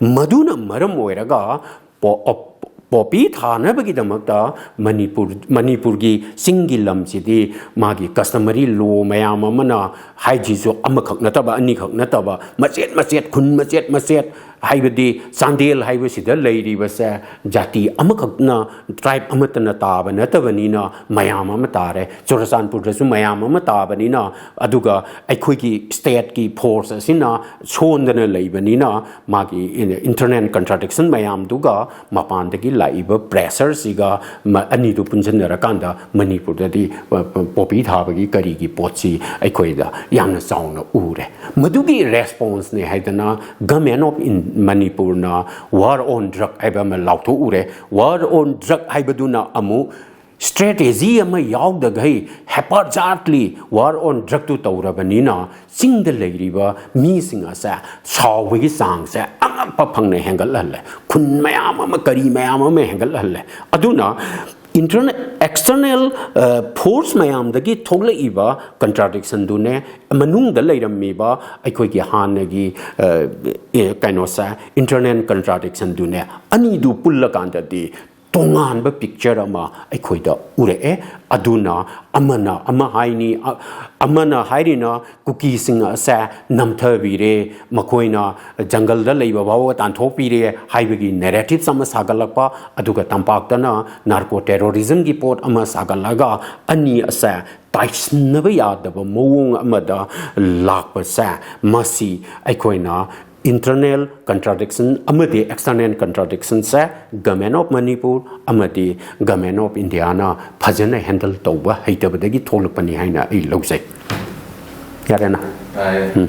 ꯃꯗꯨꯅ ꯃꯔꯝ ꯑꯣꯏꯔꯒ ꯄꯣ-, ꯑꯣꯞ-, ꯄꯣꯄꯤ ꯊꯥꯅꯕꯒꯤꯗꯃꯛꯇ ꯃꯅꯤꯄꯨꯔ, ꯃꯅꯤꯄꯨꯔꯒꯤ ꯆꯤꯡꯒꯤ ꯂꯝꯁꯤꯗꯤ ꯃꯥꯒꯤ customary law ꯃꯌꯥꯝ ꯑꯃꯅ ꯍꯥꯏꯁꯤꯁꯨ ꯑꯃꯈꯛ ꯅꯠꯇꯕ, ꯑꯅꯤꯈꯛ ꯅꯠꯇꯕ, ꯃꯆꯦꯠ ꯃꯆꯦꯠ, ꯈꯨꯟ ꯃꯆꯦꯠ ꯃꯆꯦꯠ, ꯍꯥꯏꯕꯗꯤ ꯆꯥꯟꯗꯦꯜ ꯍꯥꯏꯕꯁꯤꯗ ꯂꯩꯔꯤꯕꯁꯦ ꯖꯥꯇꯤ ꯑꯃꯈꯛꯅ, ꯇ꯭ꯔꯥꯏꯕ ꯑꯃꯠꯇꯅ ꯇꯥꯕ ꯅꯠꯇꯕꯅꯤꯅ ꯃꯌꯥꯝ ꯑꯃ ꯇꯥꯔꯦ꯫ ꯆꯨꯔꯆꯥꯟꯄꯨꯔꯗꯁꯨ ꯃꯌꯥꯝ ꯑꯃ ꯇꯥꯕꯅꯤꯅ, ꯑꯗꯨꯒ ꯑꯩꯈꯣꯏꯒꯤ ꯁ꯭ꯇꯦꯠꯀꯤ ꯐꯣꯔꯁ ꯑꯁꯤꯅ ꯁꯣꯟꯗꯅ ꯂꯩꯕꯅꯤꯅ ꯃꯥꯒꯤ ꯏꯟꯇꯔꯅꯦꯜ ꯀꯟꯇ꯭ꯔꯥꯗꯤꯛꯁꯟ ꯃꯌꯥꯝꯗꯨꯒ ꯃꯄꯥꯟꯗꯒꯤ ꯂꯥꯛꯏꯕ ꯄ꯭ꯔꯦꯁꯔꯁꯤꯒ ꯃ-, ꯑꯅꯤꯗꯨ ꯄꯨꯟꯁꯤꯟꯅꯔꯀꯥꯟꯗ ꯃꯅꯤꯄꯨꯔꯗꯗꯤ ꯄ-, ꯄ-, ꯄꯣꯄꯤ ꯊꯥꯕꯒꯤ ꯀꯔꯤꯒꯤ ꯄꯣꯠꯁꯤ ꯑꯩꯈꯣꯏꯗ ꯌꯥꯝꯅ ꯆꯥꯎꯅ ꯎꯔꯦ꯫ ꯃꯗꯨꯒꯤ ꯔꯦꯁꯄꯣꯟꯁꯅꯦ ꯍꯥꯏꯗꯅ ꯒꯃꯦꯟ ꯑꯣꯐ ꯃꯅꯤꯄꯨꯔꯅ ꯋꯥꯔ ꯑꯣꯟ ꯗ꯭ꯔꯒ ꯍꯥꯏꯕ ꯑꯃ ꯂꯥꯎꯊꯣꯛꯎꯔꯦ꯫ ꯋꯥꯔ ꯑꯣꯟ ꯗ꯭ꯔꯒ ꯍꯥꯏꯕꯗꯨꯅ ꯑꯃꯨꯛ ꯁ꯭ꯇ꯭ꯔꯦꯇꯦꯖꯤ ꯑꯃ ꯌꯥꯎꯗꯈꯩ ꯍꯦꯄꯥꯔꯖꯥꯠꯂꯤ ꯋꯥꯔ ꯑꯣꯟ ꯗ꯭ꯔꯒꯇꯨ ꯇꯧꯔꯕꯅꯤꯅ ꯆꯤꯡꯗ ꯂꯩꯔꯤꯕ ꯃꯤꯁꯤꯡ ꯑꯁꯦ ꯁꯥꯎꯕꯒꯤ ꯆꯥꯡꯁꯦ ꯑꯉꯛꯄ ꯐꯪꯅ ꯍꯦꯟꯒꯠꯍꯜꯂꯦ꯫ ꯈꯨꯟ ꯃꯌꯥꯝ ꯑꯃ, ꯀꯔꯤ ꯃꯌꯥꯝ ꯑꯃ ꯍꯦꯟꯒꯠꯍꯜꯂꯦ꯫ ꯑꯗꯨꯅ ꯏꯟꯇꯔꯅꯦ-, ꯑꯦꯛꯁꯇꯔꯅꯦꯜ, ꯑ, ꯐꯣꯔꯁ ꯃꯌꯥꯝꯗꯒꯤ ꯊꯣꯛꯂꯛꯏꯕ ꯀꯟꯇ꯭ꯔꯥꯗꯤꯛꯁꯟꯗꯨꯅꯦ ꯃꯅꯨꯡꯗ ꯂꯩꯔꯝꯃꯤꯕ ꯑꯩꯈꯣꯏꯒꯤ ꯍꯥꯟꯅꯒꯤ, ꯑ, ꯑꯦ, ꯀꯩꯅꯣꯁꯦ, ꯏꯟꯇꯔꯅꯦꯜ ꯀꯟꯇ꯭ꯔꯥꯗꯤꯛꯁꯟꯗꯨꯅꯦ꯫ ꯑꯅꯤꯗꯨ ꯄꯨꯜꯂꯀꯥꯟꯗꯗꯤ ꯇꯣꯉꯥꯟꯕ ꯄꯤꯛꯆꯔ ꯑꯃ ꯑꯩꯈꯣꯏꯗ ꯎꯔꯛꯑꯦ꯫ ꯑꯗꯨꯅ ꯑꯃꯅ ꯑꯃ ꯍꯥꯏꯅꯤ, ꯑ-, ꯑꯃꯅ ꯍꯥꯏꯔꯤꯅ ꯀꯨꯀꯤꯁꯤꯡ ꯑꯁꯦ ꯅꯝꯊꯕꯤꯔꯦ, ꯃꯈꯣꯏꯅ ꯖꯪꯒꯜꯗ ꯂꯩꯕ ꯐꯥꯎꯕ ꯇꯥꯟꯊꯣꯛꯄꯤꯔꯦ ꯍꯥꯏꯕꯒꯤ ꯅꯦꯔꯦꯇꯤꯞꯁ ꯑꯃ ꯁꯥꯒꯠꯂꯛꯄ, ꯑꯗꯨꯒ ꯇꯝꯄꯥꯛꯇꯅ ꯅꯥꯔꯀꯣ ꯇꯦꯔꯣꯔꯤꯖꯝꯒꯤ ꯄꯣꯠ ꯑꯃ ꯁꯥꯒꯠꯂꯒ ꯑꯅꯤ ꯑꯁꯦ ꯇꯥꯏꯁꯤꯟꯅꯕ ꯌꯥꯗꯕ ꯃꯑꯣꯡ ꯑꯃꯗ ꯂꯥꯛꯄꯁꯦ, ꯃꯁꯤ ꯑꯩꯈꯣꯏꯅ ꯏꯟꯇꯔꯅꯦꯜ ꯀꯟꯇ꯭ꯔꯥꯗꯤꯛꯁꯟ ꯑꯃꯗꯤ ꯑꯦꯛꯁꯇꯔꯅꯦꯜ ꯀꯟꯇ꯭ꯔꯥꯗꯤꯛꯁꯟꯁꯦ ꯒꯃꯦꯟ ꯑꯣꯐ ꯃꯅꯤꯄꯨꯔ ꯑꯃꯗꯤ ꯒꯃꯦꯟ ꯑꯣꯐ ꯏꯟꯗꯤꯌꯥꯅ ꯐꯖꯅ ꯍꯦꯟꯗꯜ ꯇꯧꯕ ꯍꯩꯇꯕꯗꯒꯤ ꯊꯣꯛꯂꯛꯄꯅꯤ ꯍꯥꯏꯅ ꯑꯩ ꯂꯧꯖꯩ꯫ ꯌꯥꯔꯦꯅ? ꯌꯥꯔꯦ꯫ ꯎꯝ꯫